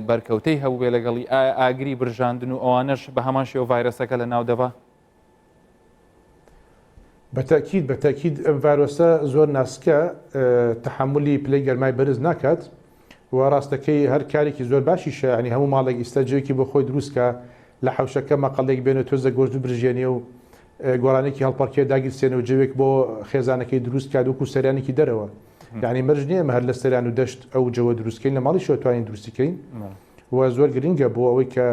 بەرکەوتەی هەبووبێ لەگەڵی ئایا ئاگری برژاندن و ئەوانەش بە هەمان شێوە ڤایرەسەکە لە ناو دەبا؟ بە تەئکید بە تەئکید ئەم ڤایرۆسە زۆر ناسکە تەحەمولی پلەی گەرمای بەرز ناکات و ڕاستەکەی هەر کارێکی زۆر باشیشە ینی هەموو ماڵێک ئیستا جێکی بۆ خۆی دروستکە لە حەوشەکە مەقەڵێک بێنێ تۆزە گۆشت ببرژێنێ و گۆرانێکی هەڵپەڕکێ داگیرسێنێ و جەوێک بۆ خێزانەکەی دروست کات وەکو سەریانێکی دەرەوە یعنی مەرج نییە ئێمە هەر لە سەریان و دەشت ئەو جەوە دروستکەین لە ماڵیشەوە توانین دروستی کەین و زۆر گرنگە بۆ ئەوەی کە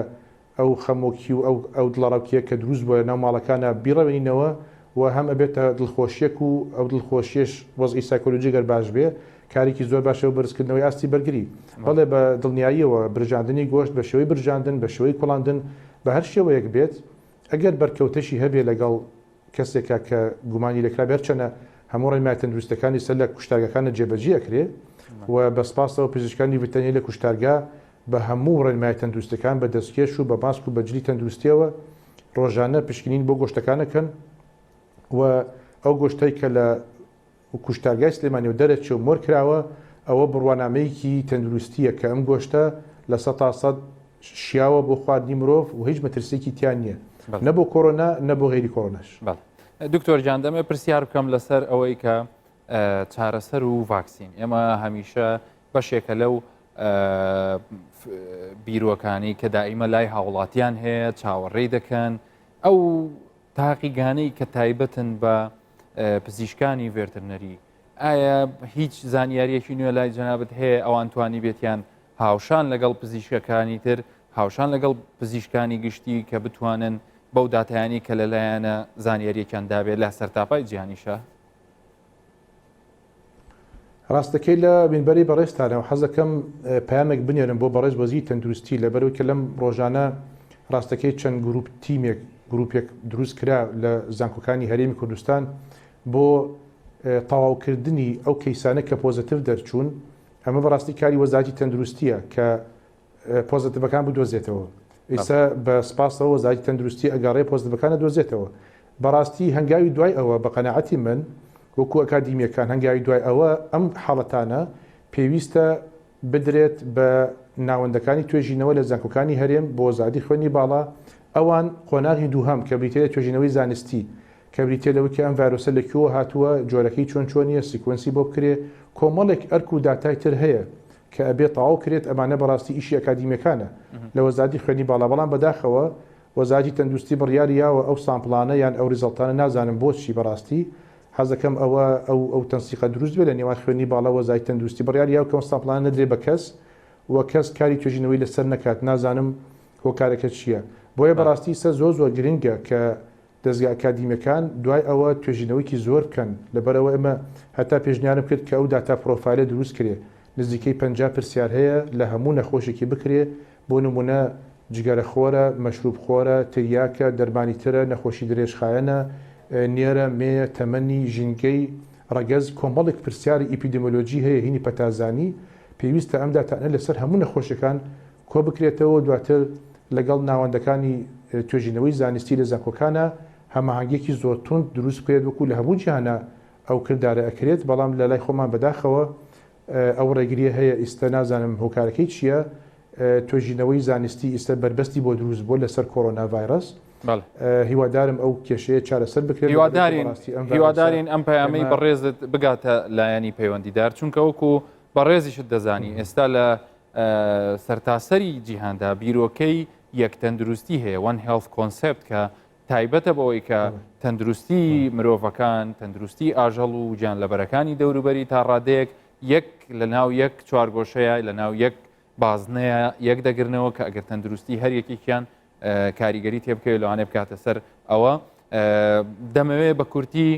ئەو خەمۆکی و ئەو ئەو دڵەڕاوکیە کە دروست بووە لەناو ماڵەکانە بیڕەوێنینەوە. و هەم ئەبێتە دڵخۆشیەک و ئەو دڵخۆشیەش وەزعی سایکۆلۆجی گەر باش بێ کارێکی زۆر باشە بۆ بەرزکردنەوەی ئاستی بەرگری. بەڵێ بە دڵنیاییەوە برژاندنی گۆشت بە شێوەی برژاندن، بە شێوەی کوڵاندن، بە هەر شێوەیەک بێت ئەگەر بەرکەوتەشی هەبێ لەگەڵ کەسێکا کە گومانی لێکرابێ هەرچەنە هەموو ڕێنمایە تەندروستیەکانی سەر لە کوشتارگاکانە جێبەجێ ئەکرێ و بە سپاسەوە پزیشکانی ڤتەرینەری لە کوشتارگا بە هەموو ڕێنمایە تەندروستیەکان بە دەستکێش و بە ماسک و بە جلی تەندروستیەوە ڕۆژانە پشکنین بۆ گۆشتەکان ئەکەن و ئەو گۆشتەی کە لە کوشتارگای سلێمانیەوە دەرەچێ و مۆر کراوە، ئەوە بڕوانامەیەکی تەندروستییە کە ئەم گۆشتە 100% شیاوە بۆ خواردنی مرۆڤ و هیچ مەترسییەکی تیا نییە نە بۆ کۆرۆنا نە بۆ غەیری کۆرۆناش. بەڵێ دکتۆر گیان دەمەوێت پرسیار بکەم لەسەر ئەوەی کە چارەسەر و ڤاکسین ئێمە هەمیشە بەشێکە لەو بیرۆکانی کە دائیمە لای هاوڵاتیان هەیە چاوەڕێی دەکەن ئەو تاقیگانەی کە تایبەتن بە پزیشکانی ڤێرترنەری ئایا هیچ زانیاریەکی نوێ لای جەنابت هەیە ئەوان توانی بێتیان هاوشان لەگەڵ پزیشکەکانی تر هاوشان لەگەڵ پزیشکانی گشتی کە بتوانن بەو داتایانی کە لەلایەنە زانیاریەکیان دابێت لە سەرتاپای جیهانیشە؟ ڕاستەکەی لە مینبەری بەڕێزتانەوە حەزەکەم پەیامێک بنێرم بۆ بەڕێز وەزیری تەندروستی لەبەرئەوەی کە لەم ڕۆژانە ڕاستەکەی چەند گروپ تیمێک گروپێک دروست کرا لە زانکۆکانی هەرێمی کوردستان بۆ تەواوکردنی ئەو کەیسانە کە پۆزەتیڤ دەرچوون ئەمە بەڕاستی کاری وەزارەتی تەندروستیە کە پۆزەتیڤەکان بدۆزێتەوە ئیستا بە سپاسەوە وەزارەتی تەندروستی ئەگەڕێ پۆزەتیڤەکان ئەدۆزێتەوە بەڕاستی هەنگاوی دوای ئەوە بە قەناعەتی من وەکو ئەکادیمیەکان هەنگاوی دوای ئەوە ئەم حاڵەتانە پێویستە بدرێت بە ناوەندەکانی توێژینەوە لە زانکۆکانی هەرێم بۆ وەزارەتی خوێندنی باڵا ئەوان قۆناغی دووهەم کە بریتیە لە توێژینەوەی زانستی کە بریتیە لەوەی کە ئەم ڤایرۆسە لە کوێوە هاتووە، جۆرەکەی چۆن چۆنیە، sequence ی بۆ بکرێ، کۆمەڵێک ئەرک و داتای تر هەیە کە ئەبێ تەواو کرێت، ئەمانە بەڕاستی ئیشی ئەکادیمیەکانە لە وەزارەتی خوێندنی باڵا، بەڵام بەداخەوە وەزارەتی تەندروستی بڕیاری یاوە ئەو sample انە یان ئەو result انە نازانم بۆچی بەڕاستی حەزەکەم ئەوە ئەو ئەو تەنسیقە دروست بێ لە نێوان خوێندنی باڵا و وەزارەتی تەندروستی بڕیاری یاوە کە ئەو sample انە نەدرێ بە کەس و کەس کاری توێژینەوەی لەسەر نەکات نازانم هۆکارەکە چیە بۆیە بەڕاستی سە زۆر زۆر گرنگە کە دەزگا ئەکادیمیەکان دوای ئەوە توێژینەوەیکی زۆر بکەن، لەبەرئەوە ئێمە هەتا پێشنیارم کرد کە ئەو داتا profile ە دروست کرێ، نزیکەی 50 پرسیار هەیە لە هەموو نەخۆشێکی بکرێ، بۆ نمونە جگەرە خۆرە، مەشروب خۆرە، تریاکە، دەرمانی ترە، نەخۆشی درێژخایەنە، نێرە، مێیە، تەمەنی، ژینگەی، ڕەگەز، کۆمەڵێک پرسیاری ئیپیدیمۆلۆجی هەیە هینی پەتازانی، پێویستە ئەم داتانە لەسەر هەموو نەخۆشەکان کۆبکرێتەوە و دواتر لەگەڵ ناوەندەکانی توێژینەوەی زانستی لە زانکۆکانا هەماهەنگیەکی زۆر توند دروست بکرێت وەکو لە هەموو جیهانا ئەو کردارە ئەکرێت بەڵام لە لای خۆمان بەداخەوە ئەو ڕێگریە هەیە ئیستە نازانم هۆکارەکەی چیە توێژینەوەی زانستی ئیستە بەربەستی بۆ دروست بووە لەسەر کۆرۆنا ڤایرەس هیوادارم ئەو کێشەیە چارەسەر بکرێت هیوادارین هیوادارین ئەم پەیامەی بەڕێزت بگاتە لایەنی پەیوەندیدار چونکە وەکو بەڕێزیشت دەزانی ئێستا لە سەرتاسەری جیهاندا بیرۆکەی یەک تەندروستی هەیە One Health Concept کە تایبەتە بەوەی کە تەندروستی مرۆڤەکان تەندروستی ئاژەڵ و گیان لەبەرەکانی دەوروبەری تا ڕادەیەک یەک لە ناو یەک چوارگۆشەیە لە ناو یەک بازنەیە یەک دەگرنەوە کە ئەگەر تەندروستی هەر یەکێکیان کاریگەری تێبکەوێت لەوانەیە بکاتە سەر ئەوە دەمەوێت بە کورتی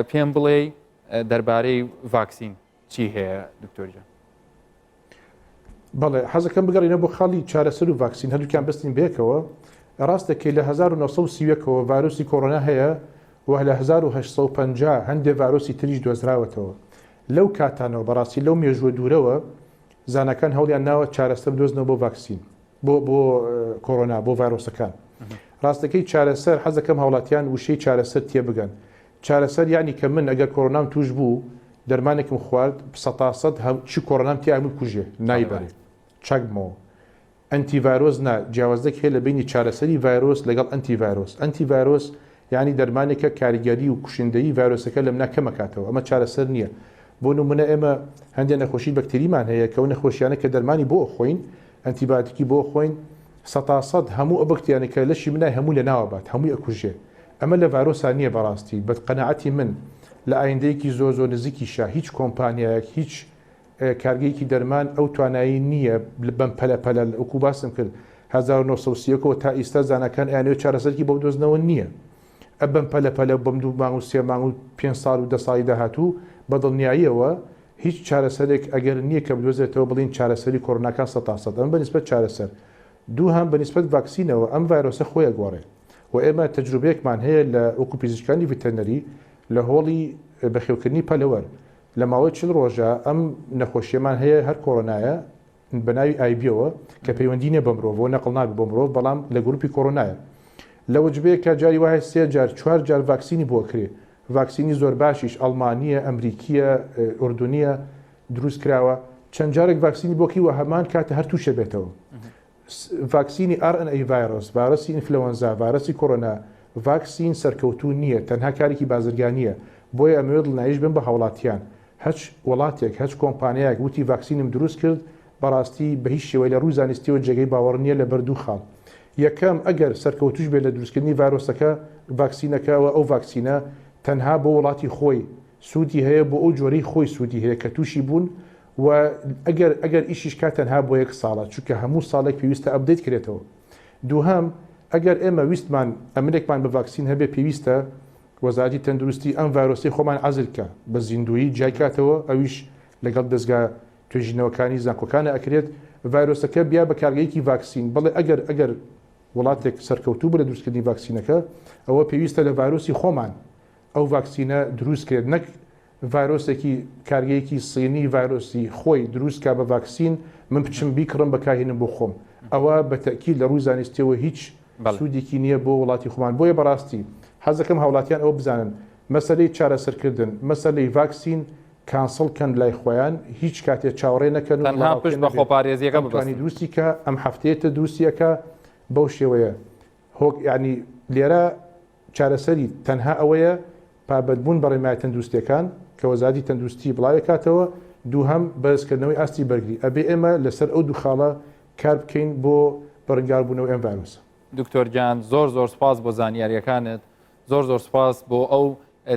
پێم بڵێ دەربارەی ڤاکسین چی هەیە دکتۆرجان؟ بەڵێ حەزەکەم بگەڕینەوە بۆ خاڵی چارەسەر و ڤاکسین هەردووکیان بەستین بەیەکەوە ڕاست دەکەی لە 1930 ەوە ڤایرۆسی کۆرۆنا هەیە و لە 1850 هەندێ ڤایرۆسی تریش دۆزراوەتەوە لەو کاتانەوە بەڕاستی لەو مێژووە دوورەوە زاناکان هەوڵیان ناوە چارەسەر بدۆزنەوە بۆ ڤاکسین بۆ بۆ کۆرۆنا بۆ ڤایرۆسەکان ڕاستەکەی چارەسەر حەزەکەم هاوڵاتیان وشەی چارەسەر تێبگەن چارەسەر یەعنی کە من ئەگەر کۆرۆنام توش بوو دەرمانێکم خوارد سەتا سەد چی کۆرۆنام تیا هەمووی بکوژێ نایبەرێ چاک بمەوە ئەنتی ڤایرۆس نا جیاوازێک هەیە لە بینی چارەسەری ڤایرۆس لەگەڵ ئەنتی ڤایرۆس ئەنتی ڤایرۆس یعنی دەرمانێکە کاریگەری و کوشندەیی ڤایرۆسەکە لەمنا کەمەکاتەوە ئەمە چارەسەر نییە بۆ نمونە ئێمە هەندێک نەخۆشی بەکتریمان هەیە کە ئەو نەخۆشیانە کە دەرمانی بۆ ئەخۆین ئەنتیبایۆتیکی بۆ خۆین سەتا سەد هەموو ئەو بەکتریانەی کە لەشی منای هەموو لەناوە بات هەمووی ئەکوژێ ئەمە لە ڤایرۆسا نییە بەڕاستی بە قەناعەتی من لە ئایندەیەکی زۆر زۆر نزیکیشا هیچ کۆمپانیایەک هیچ کارگەیەکی دەرمان ئەو توانایی نییە بەم پەلە پەلە وەکو باسم کرد 1930 ەوە تا ئیستا زاناکان ئەیانەوێت چارەسەرێکی بۆ بدۆزنەوە نییە. ئە بەم پەلە پەلە و بەم دوو مانگ و سێ مانگ و پێنج ساڵ و دە ساڵی داهاتوو بە دڵنیاییەوە هیچ چارەسەرێک ئەگەر نییە کە بدۆزرێتەوە بڵێین چارەسەری کۆرۆناکە سەتا سەد ئەمە بە نیسبەت چارەسەر دووهەم بە نیسبەت ڤاکسینەوە ئەم ڤایرۆسە خۆی ئەگۆڕێ و ئێمە تەجروبەیەکمان هەیە لە وەکو پزیشکانی ڤتەرنەری لە هۆڵی بەخێوکردنی پەلەوەر لە ماوەی 40 ڕۆژە ئەم نەخۆشیەمان هەیە هەر کۆرۆنایە بە ناوی ئایبیەوە کە پەیوەندی نیە بە مرۆڤەوە نەقڵ نابێت بۆ مرۆڤ بەڵام لە گروپی کۆرۆنایە لە وەجبەیەکا جاری وایە سێ جار چوار جار ڤاکسینی بۆ ئەکرێ ڤاکسینی زۆر باشیش ئەڵمانیە ئەمریکیە ئوردونیە دروست کراوە چەند جارێک ڤاکسینی بۆ کەی وە هەمان کاتە هەر تووشە بێتەوە ڤاکسینی RNA ڤایرۆس ڤایرۆسی ئینفلەوەنزا ڤایرۆسی کۆرۆنا ڤاکسین سەرکەوتوو نییە تەنها کارێکی بازرگانییە بۆیە ئەمەوێت دڵنیاییش بم بە هاوڵاتیان هەچ وڵاتێک هەچ کۆمپانیایەک وتی ڤاکسینم دروست کرد بەڕاستی بەهیچ شێوەی لە ڕووی زانستیەوە جێگەی باوەڕ نییە لەبەر دوو خاڵ یەکەم ئەگەر سەرکەوتوش بێت لە دروستکردنی ڤایرۆسەکە ڤاکسینەکە ئەوە ئەو ڤاکسینە تەنها بۆ وڵاتی خۆی سوودی هەیە بۆ ئەو جۆرەی خۆی سوودی هەیە کە تووشی بوون و ئەگەر ئەگەر ئیشیش کا تەنها بۆ یەک ساڵە چونکە هەموو ساڵێک پێویستە update کرێتەوە دووهەم ئەگەر ئێمە ویستمان ئەمنێکمان بە ڤاکسین هەبێ پێویستە وەزارەتی تەندروستی ئەم ڤایرۆسەی خۆمان عەزل کا بە زیندوویی جیای کاتەوە ئەویش لەگەڵ دەزگا توێژینەوەکانی زانکۆکانە ئەکرێت ڤایرۆسەکە بیا بە کارگەیەکی ڤاکسین بەڵێ ئەگەر ئەگەر وڵاتێک سەرکەوتوو بوو لە دروستکردنی ڤاکسینەکە ئەوە پێویستە لە ڤایرۆسی خۆمان ئەو ڤاکسینە دروست کرێت نەک ڤایرۆسێکی کارگەیەکی سینی ڤایرۆسی خۆی دروست کا بە ڤاکسین من بچم بیکڕم بەکارهێنم بۆ خۆم ئەوە بە تەئکید لە ڕووی زانستیەوە هیچ سوودێکی نییە بۆ وڵاتی خۆمان بۆیە بەڕاستی حەزەکەم هاوڵاتیان ئەوە بزانن مەسەلەی چارەسەرکردن مەسەلەی ڤاکسین cancel کەن لای خۆیان هیچ کاتێ چاوەڕێ نەکەن و تەنها دڵەڕاوکێ پشت بە نەبێت خۆپارێزیەکە ئەم توانی ببەستن. دروستی کە ئەم هەفتەیە تر دروستی ئەکا بەو شێوەیە هۆک یانی لێرە چارەسەری تەنها ئەوەیە پابەندبوون بە ڕێنمایە تەندروستییەکان کە وەزارەتی تەندروستی بڵاوێکاتەوە، دووهەم بەرزکردنەوەی ئاستی بەرگری، ئەبێ ئێمە لەسەر ئەو دوو خاڵە کار بکەین بۆ بەرەنگاربوونەوەی ئەم ڤایرۆسە. دکتۆر گیان زۆر زۆر سوپاس بۆ زانیاریەکانت زۆر زۆر سوپاس بۆ ئەو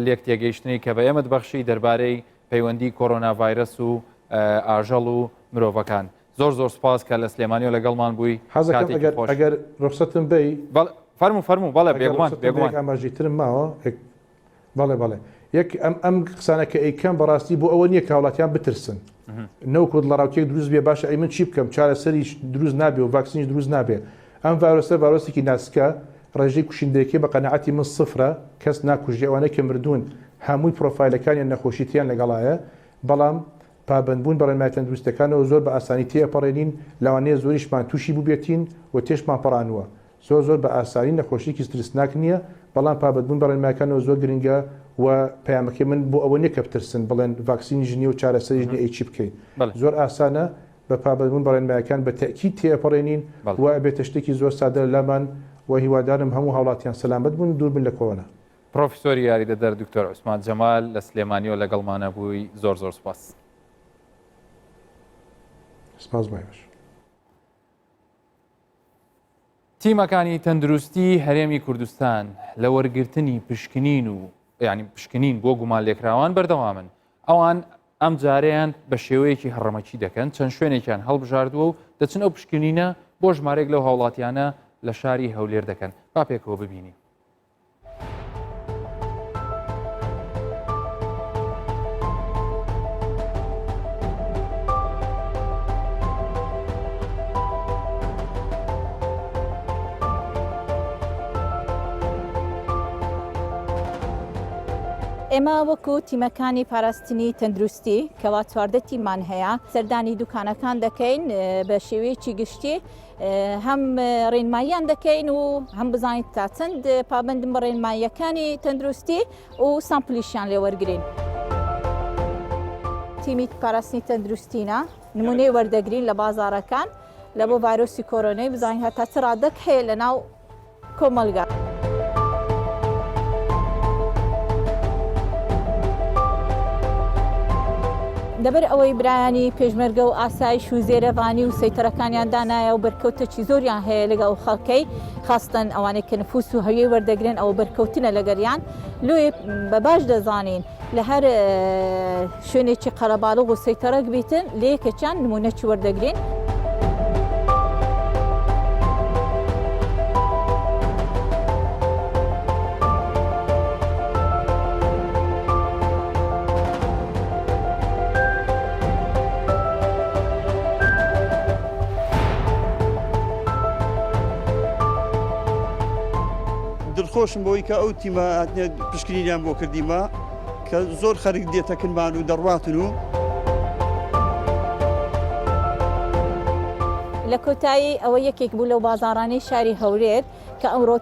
لێک تێگەیشتنەی کە بە ئێمەت بەخشی دەربارەی پەیوەندی کۆرۆنا ڤایرەس و ئاژەڵ و مرۆڤەکان زۆر زۆر سوپاس کە لە سلێمانیەوە لەگەڵمان بووی حەزەکەم کاتێکی ئەگەر خۆش. ئەگەر ڕوخسەتم بەی. بەڵێ فەرموو فەرموو بەڵێ ئەگەر بێگومان ڕوخسەتم بەی بێگومان. یەک ئاماژەی ترم ماوە یەک بەڵێ بەڵێ یەک ئەم ئەم قسانە کە ئەیکەم بەڕاستی بۆ ئەوە نییە کە هاوڵاتیان بترسن نەوەکو دڵەڕاوکێک دروست بێ باشە ئەی من چی بکەم چارەسەریش دروست نابێ و ڤاکسینیش دروست نابێ ئەم ڤایرۆسە ڤایرۆسێکی ناسکە ڕێژەی کوشندەیەکەی بە قەناعەتی من سفرە کەس ناکوژێ ئەوانەی کە مردوون هەمووی پرۆفایلەکانیان نەخۆشی تریان لەگەڵایە بەڵام پابەندبوون بە ڕێنمایە تەندروستیەکانەوە زۆر بە ئاسانی تێئەپەڕێنین، لەوانەیە زۆریشمان تووشی بووبێتین و تێشمان پەڕانووە. زۆر زۆر بە ئاسانی نەخۆشیەکی ترسناک نییە، بەڵام پابەندبوون بە ڕێنمایەکانەوە زۆر گرنگە و پەیامەکەی من بۆ ئەوە نییە کە بترسن بڵێن ڤاکسینیش نییە و چارەسەریش نییە ئەی چی بکەین؟ زۆر ئاسانە بە پابەندبوون بە ڕێنمایەکان بە تەئکید تێئەپەڕێنین و ئەبێتە شتێکی زۆر سادە لە لامان و هیوادارم هەموو هاوڵاتیان سەلامەت بن و دوور بن لە کۆرۆنا. پرۆفیسۆری یاریدەدەر دکتۆر عوسمان جەمال لە سلێمانیەوە لەگەڵمانە بووی زۆر زۆر سپاس. سپاس بۆ ئێوەش. تیمەکانی تەندروستی هەرێمی کوردستان لە وەرگرتنی پشکنین و ینی پشکنین بۆ گومان لێکراوان بەردەوامن ئەوان ئەم جارەیان بە شێوەیەکی هەڕەمەکی دەکەن چەند شوێنێکیان هەڵبژاردووە و دەچن ئەو پشکنینە بۆ ژمارێک لەو هاوڵاتیانە لە شاری هەولێر دەکەن با پێکەوە ببینین. ئێمە وەکو تیمەکانی پاراستنی تەندروستی کەوا 14 تیممان هەیە سەردانی دوکانەکان دەکەین بە شێوەیەکی گشتی هەم ڕێنماییان دەکەین و هەم بزانین تا چەند پابەندن بە ڕێنماییەکانی تەندروستی و سامپلیشیان لێ وەرگین. تیمی پاراستنی تەندروستینە نمونەی وەردەگرین لە بازارەکان لە بۆ ڤایرۆسی کۆرۆنای بزانین هەتا چ ڕادەک هەیە لە ناو کۆمەڵگا. لەبەر ئەوەی برایانی پێشمەرگە و ئاسایش و زێرەڤانی و سەیتەرەکانیان دانایە و بەرکەوتەکی زۆریان هەیە لەگەڵ ئەو خەڵکەی خاستەن ئەوانەی کە نفوس و هەویەی وەردەگرن ئەوە بەرکەوتنە لەگەریان لۆیە بە باش دەزانین لە هەر شوێنێکی قەرەباڵغ و سەیتەرەک بیتن لە یەکێکیان نمونەکی وەردەگرین. دەستخۆشم بۆی کە ئەو تیمە هاتنە پشکنینیان بۆ کردیمە کە زۆر خەرک دێتە کنمان و دەڕواتن و. لە کۆتایی ئەوە یەکێک بوو لەو بازاڕانەی شاری هەولێر کە ئەمڕۆ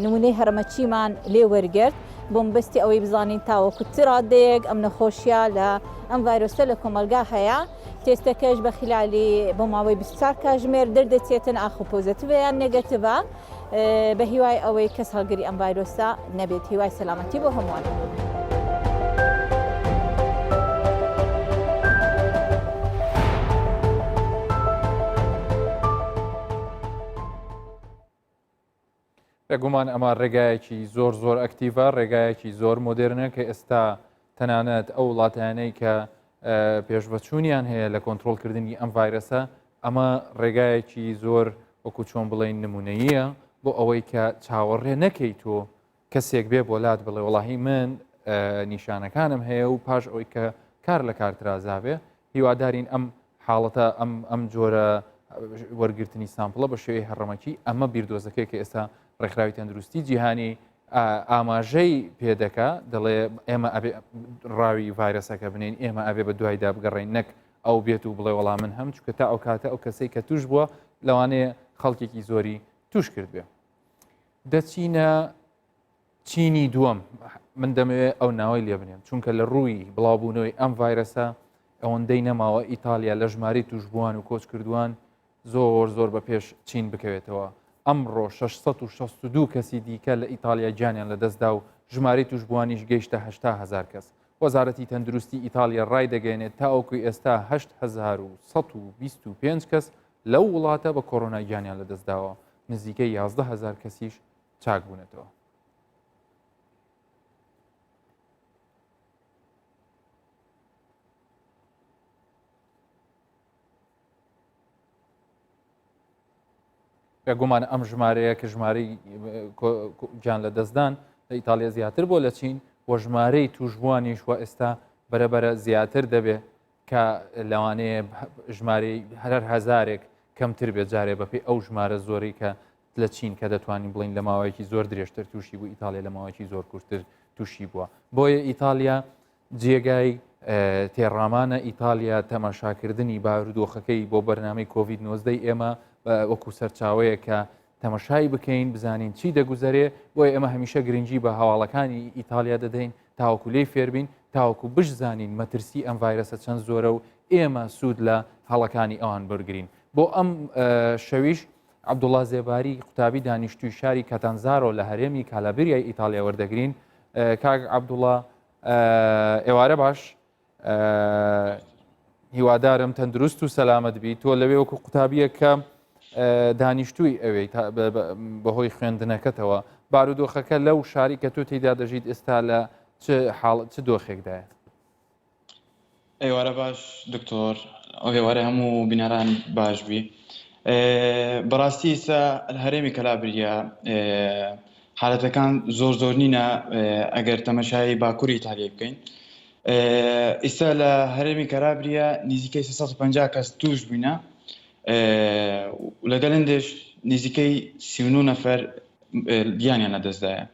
نمونەی هەرەمەکیمان لێ وەرگرت بۆ مەبەستی ئەوەی بزانین تاوەکو چ ڕادەیەک ئەم نەخۆشیە لە ئەم ڤایرۆسە لە کۆمەڵگا هەیە تێستەکەش بە خلالی بۆ ماوەی 24 کاژمێر دەردەچێتن ئاخۆ پۆزەتیڤە یان نێگەتیڤە بە هیوای ئەوەی کەس هەڵگری ئەم ڤایرۆسە نەبێت هیوای سەلامەتی بۆ هەمووان. بێگومان ئەمە ڕێگایەکی زۆر زۆر ئەکتیڤە، ڕێگایەکی زۆر مۆدێرنە کە ئێستا تەنانەت ئەو وڵاتانەی کە پێشڤەچوونیان هەیە لە کۆنترۆڵکردنی ئەم ڤایرەسە ئەمە ڕێگایەکی زۆر وەکو چۆن بڵێین نمونەییە بۆ ئەوەی کە چاوەڕێ نەکەی تۆ کەسێک بێ بۆ لات بڵێ وەڵاهی من نیشانەکانم هەیە و پاش ئەوەی کە کار لە کار ترازابێ هیوادارین ئەم حاڵەتە ئەم ئەم جۆرە وەرگرتنی sample ە بە شێوەی هەڕەمەکی ئەمە بیردۆزەکەی کە ئێستا ڕێکخراوی تەندروستی جیهانی ئاماژەی پێدەکا دەڵێ ئێمە ئەبێ ڕاوی ڤایرەسەکە بنین ئێمە ئەبێ بە دوایدا بگەڕین نەک ئەو بێت و بڵێ وەڵام من هەم چکە تا ئەو کاتە ئەو کەسەی کە توش بووە لەوانەیە خەڵکێکی زۆری توش کرد بێ دەچینە چینی دووەم من دەمەوێت ئەو ناوەی لێ بنێم چونکە لە ڕووی بڵاوبوونەوەی ئەم ڤایرەسە ئەوەندەی نەماوە ئیتالیا لە ژمارەی توشبووان و کۆچکردووان زۆر زۆر بە پێش چین بکەوێتەوە ئەمڕۆ 662 کەسی دیکە لە ئیتالیا گیانیان لەدەستدا و ژمارەی توشبووانیش گەیشتە 80 هزار کەس وەزارەتی تەندروستی ئیتالیا ڕایدەگەیەنێت تاوەکو ئێستا 8125 کەس لەو وڵاتە بە کۆرۆنا گیانیان لەدەستداوە نزیکەی 11 هزار کەسیش چاک بوونەتەوە. بێگومان ئەم ژمارەیە کە ژمارەی گیان لە دەستدان لە ئیتالیا زیاتر بۆ لە چین و ژمارەی توشبووانیش و ئێستا بەرەبەرە زیاتر دەبێت کە لەوانەیە ژمارەی هەر هەزارێک کەمتر بێت جارێ بەپێی ئەو ژمارە زۆرەی کە لە چین کە دەتوانین بڵین لە ماوەیەکی زۆر درێژتر تووشی بوو ئیتالیا لە ماوەیەکی زۆر کورتتر تووشی بووە بۆیە ئیتالیا جێگای تێڕامانە ئیتالیا تەماشاکردنی بارودۆخەکەی بۆ بەرنامەی کۆڤید 19 ئێمە وەکو سەرچاوەیە کە تەمەشای بکەین بزانین چی دەگوزەرێ، بۆیە ئێمە هەمیشە گرنگی بە هەواڵەکانی ئیتاڵیا دەدەین تاوەکو لێی فێربین، تاوەکو بشزانین مەترسی ئەم ڤایرەسە چەند زۆرە و ئێمە سوود لە هەڵەکانی ئەوان بەرگرین. بۆ ئەم شەویش عەبدوڵا زێباری قوتابی دانیشتووی شاری کاتانزارۆ لە هەرێمی کالابریای ئیتاڵیا وەردەگرین. کاک عەبدوڵا ئێوارە باش. هیوادارم تەندروست و سەلامەت بی تۆ لەوێ وەکو قوتابیەک کە دانیشتووی ئەوێ بەهۆی خوێندنەکەتەوە بارودۆخەکە لەو شاری کە تۆ تێدا دەژیت ئێستا لە چ حاڵ چ دۆخێکدایە ئێوارە باش دکتۆر ئەو هێوارە هەموو بینەران باش بی بەڕاستی ئیستا هەرێمی کەلابریا حالەتەکان زۆر زۆر نینە ئەگەر تەمەشای باکووری ئیتالیای بکەین ئیستا لە هەرێمی کەرابریا نزیکەی 350 کەس توش بووینە لەگەل هەندێش نزیکەی 39 نەفەر گیانیان لەدەستدایە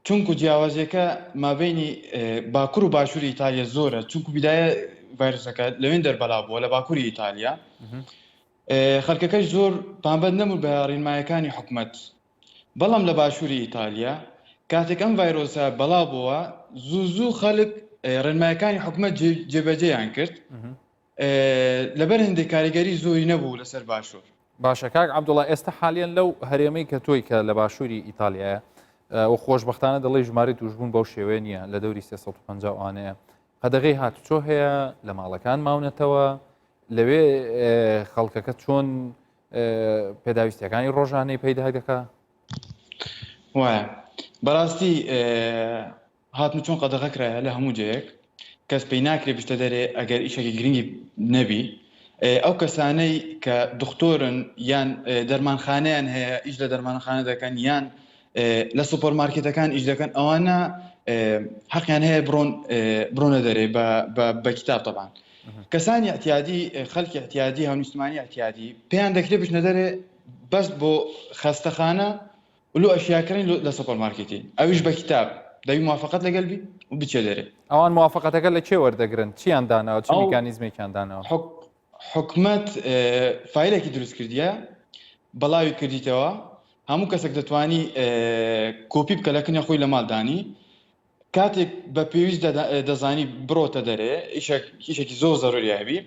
چونکو جیاوازیەکە مابینی باکوور و باشووری ئیتالیا زۆرە چونکو بیدایە ڤایرۆسەکە لەوێن دەربەلا بووە لە باکووری ئیتالیا خەلکەکەش زۆر پابەند نەبوون بە ڕینمایەکانی حکومەت بەڵام لە باشووری ئیتالیا کاتێک ئەم ڤایرۆسە بەڵاو بۆوە زوو زوو خەلک ڕێنمایەکانی حکومەت جێبەجێیان کرد لەبەر هەندێک کاریگەری زۆری نەبوو لەسەر باشوور. باشە کاک عەبدوڵا ئێستا حالیەن لەو هەرێمەی کە تۆی کە لە باشووری ئیتالیایە و خۆشبەختانە دەڵێی ژمارەی تووشبوون بەو شێوەیە نییە لە دەوری 350 ئەوانەیە قەدەغەی هاتوچۆ هەیە لە ماڵەکان ماونەتەوە لەوێ خەڵکەکە چۆن پێداویستیەکانی ڕۆژانەی پەیدا دەکا؟ وایە بەڕاستی هاتن چۆن قەدەغە کرایە لە هەموو جێیەک کەس پێی ناکرێ بچتە دەرێ ئەگەر ئیشێکی گرنگی نەبی ئەو کەسانەی کە دختۆرن یان دەرمانخانەیان هەیە ئیش لە دەرمانخانە دەکەن یان لە سوپەر مارکێتەکان ئیش دەکەن ئەوانە حەقیان هەیە بڕۆن بڕۆنە دەرێ بە کتاب تەبان کەسانی اعتیادی خەلکی اعتیادی هاونیشتمانی اعتیادی پێیان دەکرێت بچنە دەرێ بەس بۆ خەستەخانە. و لۆ ئەشیا کڕین لە سۆپەر مارکێتی ئەویش بە کیتاب دەبی موافقەت لەگەل بی و بچێ دەرێ. ئەوان موافقەتەکە لە کێ وەردەگرن؟ چیان داناوە؟ چ میکانیزمێکیان داناوە؟ حکومەت فایلێکی دروست کردیە بەڵاوی کردیتەوە هەموو کەسێک دەتوانی کۆپی بکە لە کنە خۆی لە ماڵ دانی کاتێک بە پێویست دەزانی بڕۆتە دەرێ ئیشێکی زۆر زەروری هەبی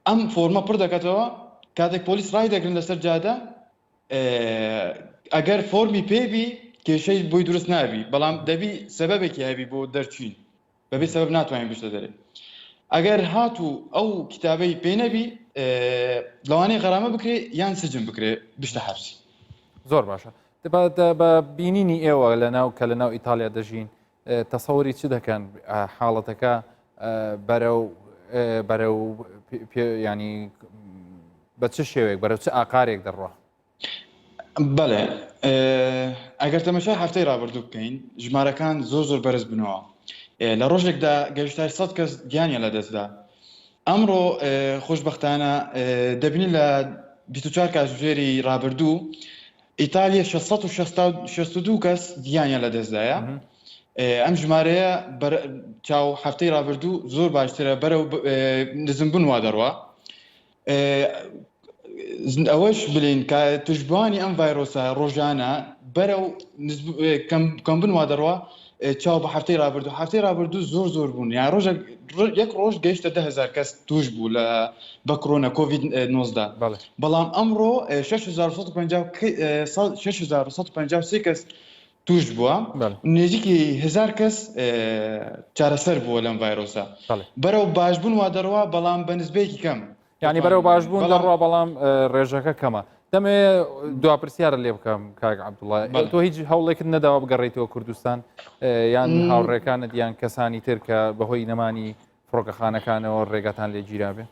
ئەم فۆرمە پڕ دەکاتەوە کاتێک پۆلیس ڕای دەگرن لەسەر جادە ئەگەر فۆرمی پێبی کێشەی بۆی دروست نابی بەڵام دەبی سەبەبێکی هەبی بۆ دەرچوین بەبێ سەبەب ناتوانین بچتە دەرێ ئەگەر هاتوو ئەو کتابەی پێ نەبی لەوانەیە غەرامە بکرێ یان سجن بکرێ بشتە حەبسی. زۆر باشە بە بینینی ئێوە لە ناو کە لە ناو ئیتالیا دەژین تەسەوری چ دەکەن حاڵەتەکە بەرەو بەرەو ینی بە چ شێوەیەک بەرەو چ ئاقارێک دەڕوا؟ بەڵێ ئەگەر تەمەشای هەفتەی ڕابردوو بکەین ژمارەکان زۆر زۆر بەرز بنەوە لە ڕۆژێکدا گەشتای 100 کەس گیانیان لەدەستدا ئەمڕۆ خۆشببختانە دەبینین لە 24 کاتژمێری ڕابردوو ئیتالیا 662 کەس گیانیان لەدەستدایە ئەم ژمارەیە چاو هەفتەی ڕابردوو زۆر باشترە بەرەو نزمبوون وا دەڕوا ئەوەش بلین کە توشبوانی ئەم ڤایرۆسە ڕۆژانە بەرەو کەمبوون وا دەڕوا چاو بە هەفتەی رابردوو هەفتەی رابردوو زۆر زۆر بوون یان ڕۆژە یەک ڕۆژ گەیشتە 10هزار کەس توش بوو لە بە کرۆنە کۆڤید 19 بەڵام ئەمڕۆ 6153 کەس توش بووە نزیکی هزار کەس چارەسەر بووە لەم ڤایرۆسە بەرەو باشبوون وا دەڕوا بەڵام بە نسبەیەکی کەم ینی بەرەو باشبوون دەڕوا بەڵام ڕێژەکە کەمە دەمێ دو پرسیارە لێ بکەم کاک عبدوڵای تۆ هیچ هەوڵێکت نەداوە بگەڕیتەوە کوردستان یان هاوڕێکانت یان کەسانی تر کە بەهۆی نەمانی فڕۆکەخانەکانەوە ڕێگاتان لێ گیرابێ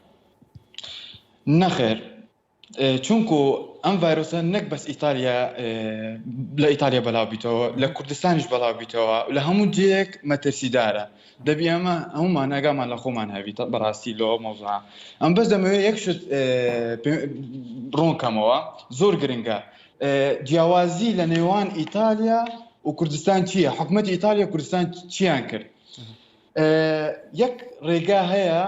نەخێر چونکو ئەم ڤایرۆسە نەک بەس ئیتالیا لە ئیتالیا بەلاو بیتەوە لە کوردستانیش بەلاو بیتەوە لە هەموو جێیەک مەترسیدارە دەبی ئەمە هەمومان ئاگامان لە خۆمان هەبیت بەڕاستی لۆ مەوزوعە ئەم بەس دەمەوێت یەک شت ڕۆن کەمەوە زۆر گرنگە جیاوازی لە نێوان ئیتالیا و کوردستان چییە حکوومەت ئیتالیا کوردستان چیان کرد یەک ڕێگا هەیە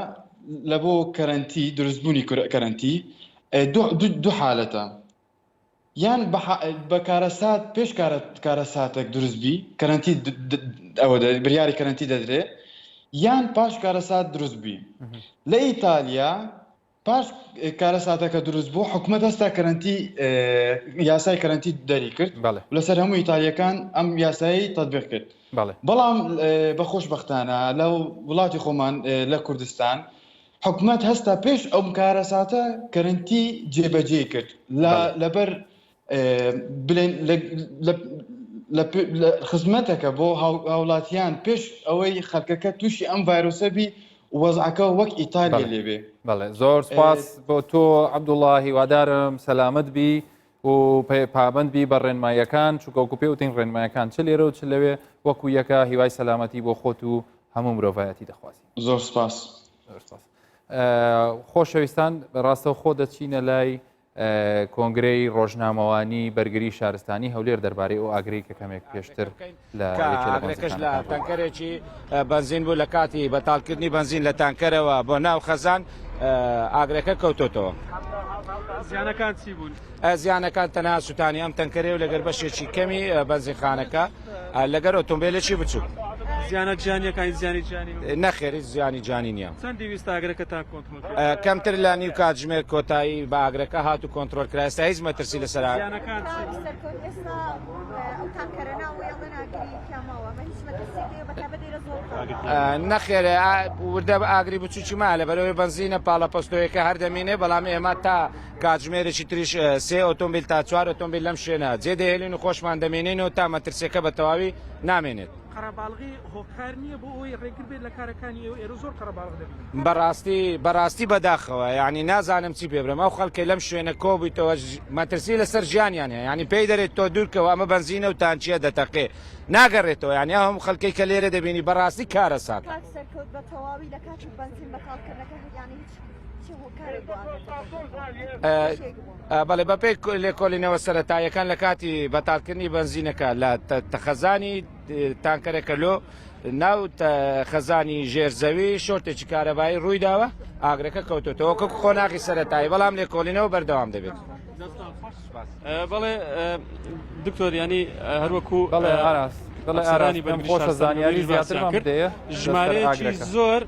لە بۆ کەرەنتی دروستبوونی کەرەنتی دوو حالەتە یان بە کارەسات پێش کارەساتێک دروست بی کەرەنتی ئەوە بریاری کەرەنتی دەدرێ یان پاش کارەسات دروست بی لە ئیتالیا پاش کارەساتەکە دروست بوو حکومەت هەستا کەرەنتی یاسای کەرەنتی دەری کرد لەسەر هەموو ئیتالیەکان ئەم یاسایی تەطبیق کرد بەڵام بە خۆشبەختانە لە وڵاتی خۆمان لە کوردستان حکومەت هەستا پێش ئەو کارەساتە کەرەنتی جێبەجێ کرد لەبەر بلێن لە خزمەتەکە بۆ هاوڵاتیان پێش ئەوەی خەلکەکە تووشی ئەم ڤایرۆسە بی وەزعەکە وەک ئیتالیا لێبێ. بەڵێ زۆر سپاس بۆ تۆ عەبدوڵڵا هیوادارم سەلامەت بی و پابند بی بە ڕێنماییەکان چونکە وەکو پێ وتین ڕێنمایەکان چ لێرە و چ لەوێ وەکو یەکە هیوای سەلامەتی بۆ خۆت و هەموو مرۆڤایەتی دەخوازین. زۆر سپاس. زۆر سپاس. خۆشەویستان ڕاستەوخۆ دەچینە لای کۆنگرەی ڕۆژنامەوانی بەرگری شارستانی هەولێر دەربارەی ئەو ئاگرەی کە کەمێک پێشتر لە ئاگرەکەش لە تانکەرێکی بەنزین بوو لە کاتی بەتاڵکردنی بەنزین لە تانکەرەوە بۆ ناو خەزان ئاگرەکە کەوتۆتەوە. زیانەکان چی بوون؟ زیانەکان تەنها سووتانی ئەم تەنکەرەیە و لەگەر بەشێکی کەمی بەنزینخانەکە لەگەر ئۆتۆمبیلێکی بچووک. زیانە گیانیەکان زیانی گیانی نەخێر هیچ زیانی گیانی نییە. چەندی ویست ئاگرەکەتان کۆنترۆل کرد؟ کەمتر لە نیو کاتژمێر کۆتایی بە ئاگرەکە هات و کۆنترۆل کرا ئێستا هیچ مەترسی لەسەر زیانەکان چی بوون؟ نەخێر وردە ئاگری بچووکی ما لەبەرەوەی بەنزینە پاڵەپەستۆیەکە هەر دەمینێ بەڵام ئێمە تا کاتژمێرێکی تریش سێ ئۆتۆمبیل تا چوار ئۆتۆمبیل لەم شوێنە جێ دەهێلین و خۆشمان دەمێنین و تا مەترسیەکە بە تەواوی نامێنێت. قەرەباڵغی هۆکار نییە بۆ ئەوەی ڕێگر بێت لە کارەکانی ئێوە ئێرە زۆر قەرەباڵغ دەبینن. بەڕاستی بەڕاستی بەداخەوە یانی نازانم چی پێ بڵێم ئەو خەڵکەی لەم شوێنە کۆبوویتەوە مەترسی لەسەر ژیانیان هەیە یانی پێی دەرێت تۆ دوورکەوە ئەمە بەنزینە و تانچیە دەتەقێ ناگەڕێتەوە یانی ئەو هەموو خەڵکەی کە لێرە دەبینی بەڕاستی کارەساتە. کاک سەرکەوت بە تەواوی لە کاتی بەنزین بەتاڵکردنەکە یانی هیچ چ هۆکارێک بۆ ئاگرەکە بەڵێ بەپێی لێکۆڵینەوە سەرەتاییەکان لە کاتی بەتاڵکردنی بەنزینەکە لە خەزانی تانکەرەکە لۆ ناو خەزانی ژێر زەوی شۆرتێکی کارەبایی ڕوویداوە ئاگرەکە کەوتۆتەوە کە قۆناغی سەرەتایی بەڵام لێکۆڵینەوە بەردەوام دەبێت. بەڵێ دکتۆر ینی هەروەکو بەڵێ ئاراس بەڵێ ئاراس پێم خۆشە زانیاری زیاترمان بدەیە ژمارەیەکی زۆر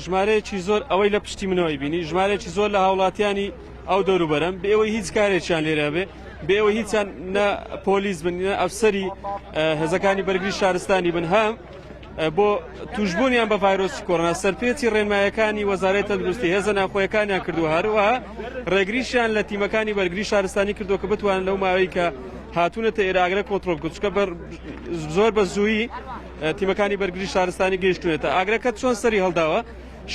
ژمارەیەکی زۆر ئەوەی لە پشتی منەوەی بینی ژمارەیەکی زۆر لە هاوڵاتیانی ئەو دەوروبەرم بێ ئەوەی هیچ کارێکیان لێرە بێ بێ ئەوەی هیچیان نە پۆلیس بن نە ئەفسەری هێزەکانی بەرگری شارستانی بن هەم بۆ توشببوونیان بە ڤایرۆسی کۆرۆنا سەرپێچی ڕێنمایەکانی وەزارەتی تەندروستی هێزە ناوخۆیەکانیان کردووە هەروەها ڕێگریشیان لە تیمەکانی بەرگری شارستانی کردووە کە بتوانن لەو ماوەی کە هاتوونەتە ئێرە ئاگرە کۆنترۆڵ بکەن چونکە زۆر بە زوویی تیمەکانی بەرگری شارستانی گەیشتوونەتە ئاگرەکە چۆن سەری هەڵداوە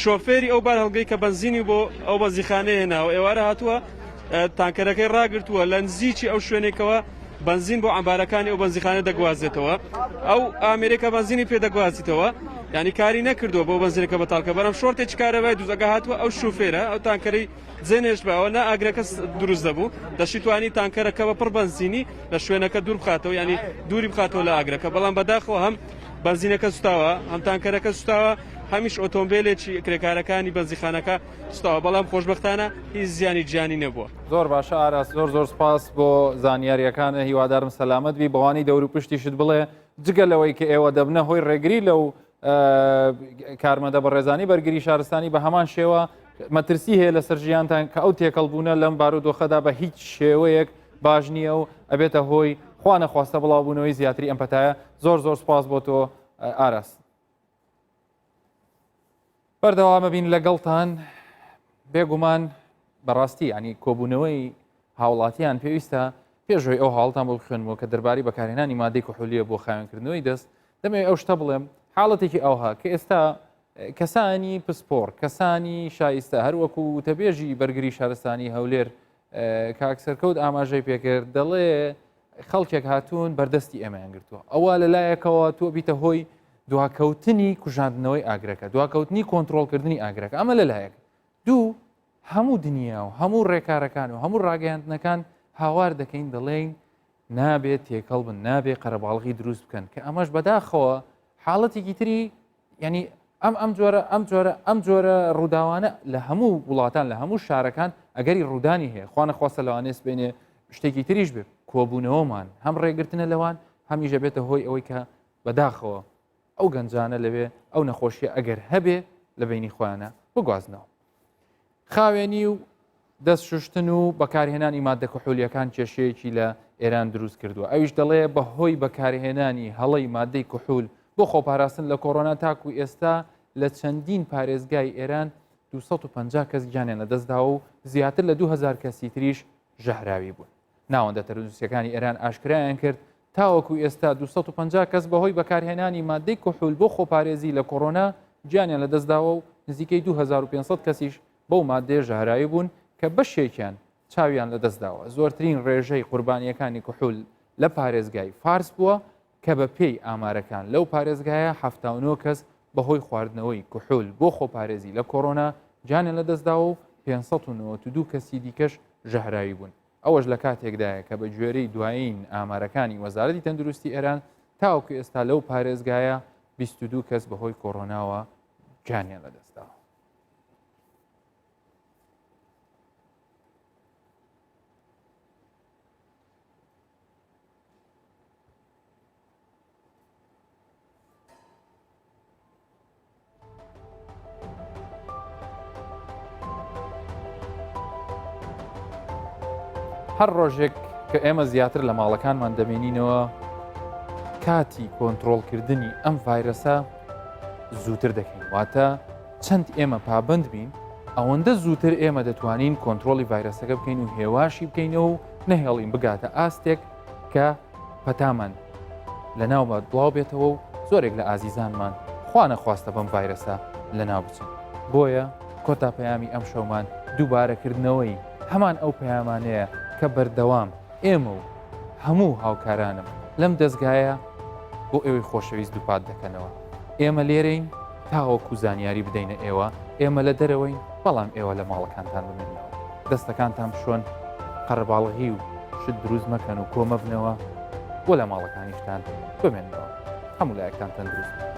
شۆفێری ئەو بارهەڵگەی کە بەنزینی بۆ ئەو بەنزیخانەیە هێناوە ئێوارە هاتووە تانکەرەکەی ڕاگرتووە لە نزیکی ئەو شوێنێکەوە بەنزین بۆ عەمبارەکانی ئەو بەنزیخانە دەگوازێتەوە ئەو ئامێرێکە بەنزینی پێ دەگوازیتەوە ینی کاری نەکردووە بۆ بەنزینەکە بەتاڵکە بەرەم شۆرتێکی کارەبای دوزەکە هاتووە ئەو شوفێرە ئەو تانکەرەی جێنێشت بە ئەوە نا ئاگرەکە دروست دەبوو دەشیتوانی تانکەرەکە بە پڕ بەنزینی لە شوێنەکە دوور بخاتەوە ینی دووری بخاتەوە لە ئاگرەکە بەڵام بەداخەوە هەم بەنزینەکە سوتاوە هەم تانکەرەکە سوتاوە هەمیش ئۆتۆمبیلێکی کرێکارەکانی بەنزیخانەکە سوتاوە بەڵام خۆشببختانە هیچ زیانی گیانی نەبووە. زۆر باشە ئاراس زۆر زۆر سپاس بۆ زانیاریەکانە هیوادارم سەلامەت بی بەوانی دەور و پشتیشت بڵێ جگە لەوەی کە ئێوە دەبنە هۆی ڕێگری لەو کارمەندە بەڕێزانی بەرگری شارستانی بە هەمان شێوە مەترسی هەیە لەسەر ژیانتان کە ئەو تێکەڵبوونە لەم بارودۆخەدا بە هیچ شێوەیەک باش نییە و ئەبێتە هۆی خوا نەخواستە بڵاوبوونەوەی زیاتری ئەم پەتایە زۆر زۆر سپاس بۆ تۆ ئاراس. بەردەوامە بین لەگەڵتان بێگومان بەڕاستی ینی کۆبوونەوەی هاوڵاتیان پێویستە پێشەوەی ئەو هاوڵتان بۆ بخوێنمەوە کە دەربارەی بەکارهێنانی مادەی کحولیە بۆ خاوێنکردنەوەی دەست دەمەوێت ئەو شتە بڵێم حاڵەتێکی ئەوها کە ئێستا کەسانی پسپۆڕ کەسانی شایستە هەروەکو وتەبێژی بەرگری شارستانی هەولێر کاک سەرکەوت ئاماژەی پێکرد دەڵێ خەڵکێک هاتوون بەردەستی ئێمەیان گرتووە ئەوە لەلایەکەوە تۆ بیتە هۆی دواکەوتنی کوژاندنەوەی ئاگرەکە دواکەوتنی کۆنتترۆلکردنی ئاگرەکە ئەمە لەلایەک دوو هەموو دنیا و هەموو ڕێکارەکان و هەموو ڕاگەیاندنەکان هاوار دەکەین دەڵێین نابێت تێکەڵ بن نابێ قەرەباڵغی دروست بکەن کە ئەمەش بەداخەوە حاڵەتێکی تری ینی ئەم ئەم جۆرە ئەم جۆرە ئەم جۆرە ڕووداوانە لە هەموو وڵاتان لە هەموو شارەکان ئەگەری ڕوودانی هەیە خوانە خواستە لەوانەیە سبێنێ شتێکی تریش بێ کۆبوونەوەمان هەم ڕێگرتنە لەوان هەمیشە بێتە هۆی ئەوەی کە بەداخەوە ئەو گەنجانە لەوێ ئەو نەخۆشیە ئەگەر هەبێ لە بینی خۆیانە بگوازنەوە. خاوێنی و دەست شوشتن و بەکارهێنانی مادە کحولیەکان کێشەیەکی لە ئێران دروست کردووە ئەویش دەڵێ بەهۆی بەکارهێنانی هەڵەی مادەی کحول بۆ خۆپاراستن لە کۆرۆنا تاکو ئێستا لە چەندین پارێزگای ئێران 250 کەس گیانیان لەدەستداوە و زیاتر لە 2000 کەسی تریش ژەهراوی بوون. ناوەندە تەندروستیەکانی ئێران ئاشکرایان کرد، تاوەکو ئێستا 250 کەس بەهۆی بەکارهێنانی مادەی کحول بۆ خۆپارێزی لە کۆرۆنا گیانیان لەدەستداوە و نزیکەی 2500 کەسیش بەو مادەیە ژەهراوی بوون کە بەشێکیان چاویان لەدەستداوە. زۆرترین ڕێژەی قوربانییەکانی کحول لە پارێزگای فارس بووە کە بەپێی ئامارەکان لەو پارێزگایە 79 کەس بەهۆی خواردنەوەی کحول بۆ خۆپارێزی لە کۆرۆنا گیانیان لەدەستداوە و 592 کەسی دیکەش ژەهراوی بوون. ئەوەش لە کاتێکدایە کە بە گوێرەی دوایین ئامارەکانی وەزارەتی تەندروستی ئێران تاوەکو ئێستا لەو پارێزگایە 22 کەس بەهۆی کۆرۆناوە گیانیان لەدەستداوە. هەر ڕۆژێک کە ئێمە زیاتر لە ماڵەکانمان دەمێنینەوە کاتی کۆنتترۆلکردنی ئەم ڤایرەسە زووتر دەکەین واتە چەند ئێمە پابند بین ئەوەندە زووتر ئێمە دەتوانین کۆنتترۆلی ڤایرەسەکە بکەین و هێواشی بکەینەوە و نەهێڵین بگاتە ئاستێک کە پەتامان. لە ناومە بڵاو بێتەوە و زۆرێک لە ئازیزانمان خوا نەخواستە بەم ڤایرەسە لەناو بچن. بۆیە کۆتا پەیامی ئەمشەومان دووبارەکردنەوەی هەمان ئەو پەیامانەیە کە بەردەوام ئێمە و هەموو هاوکارانم لەم دەزگایە بۆ ئێوەی خۆشەویست دووپات دەکەنەوە. ئێمە لێرەین تاوەکو زانیاری بدەینە ئێوە، ئێمە لە دەرەوەین بەڵام ئێوە لە ماڵەکانتان بمێننەوە. دەستەکانتان بشۆن، قەرەباڵغی و شت دروست مەکەن و کۆمەبنەوە و لە ماڵەکانیشتان بمێننەوە. هەموو لایەکتان تەندروست بن.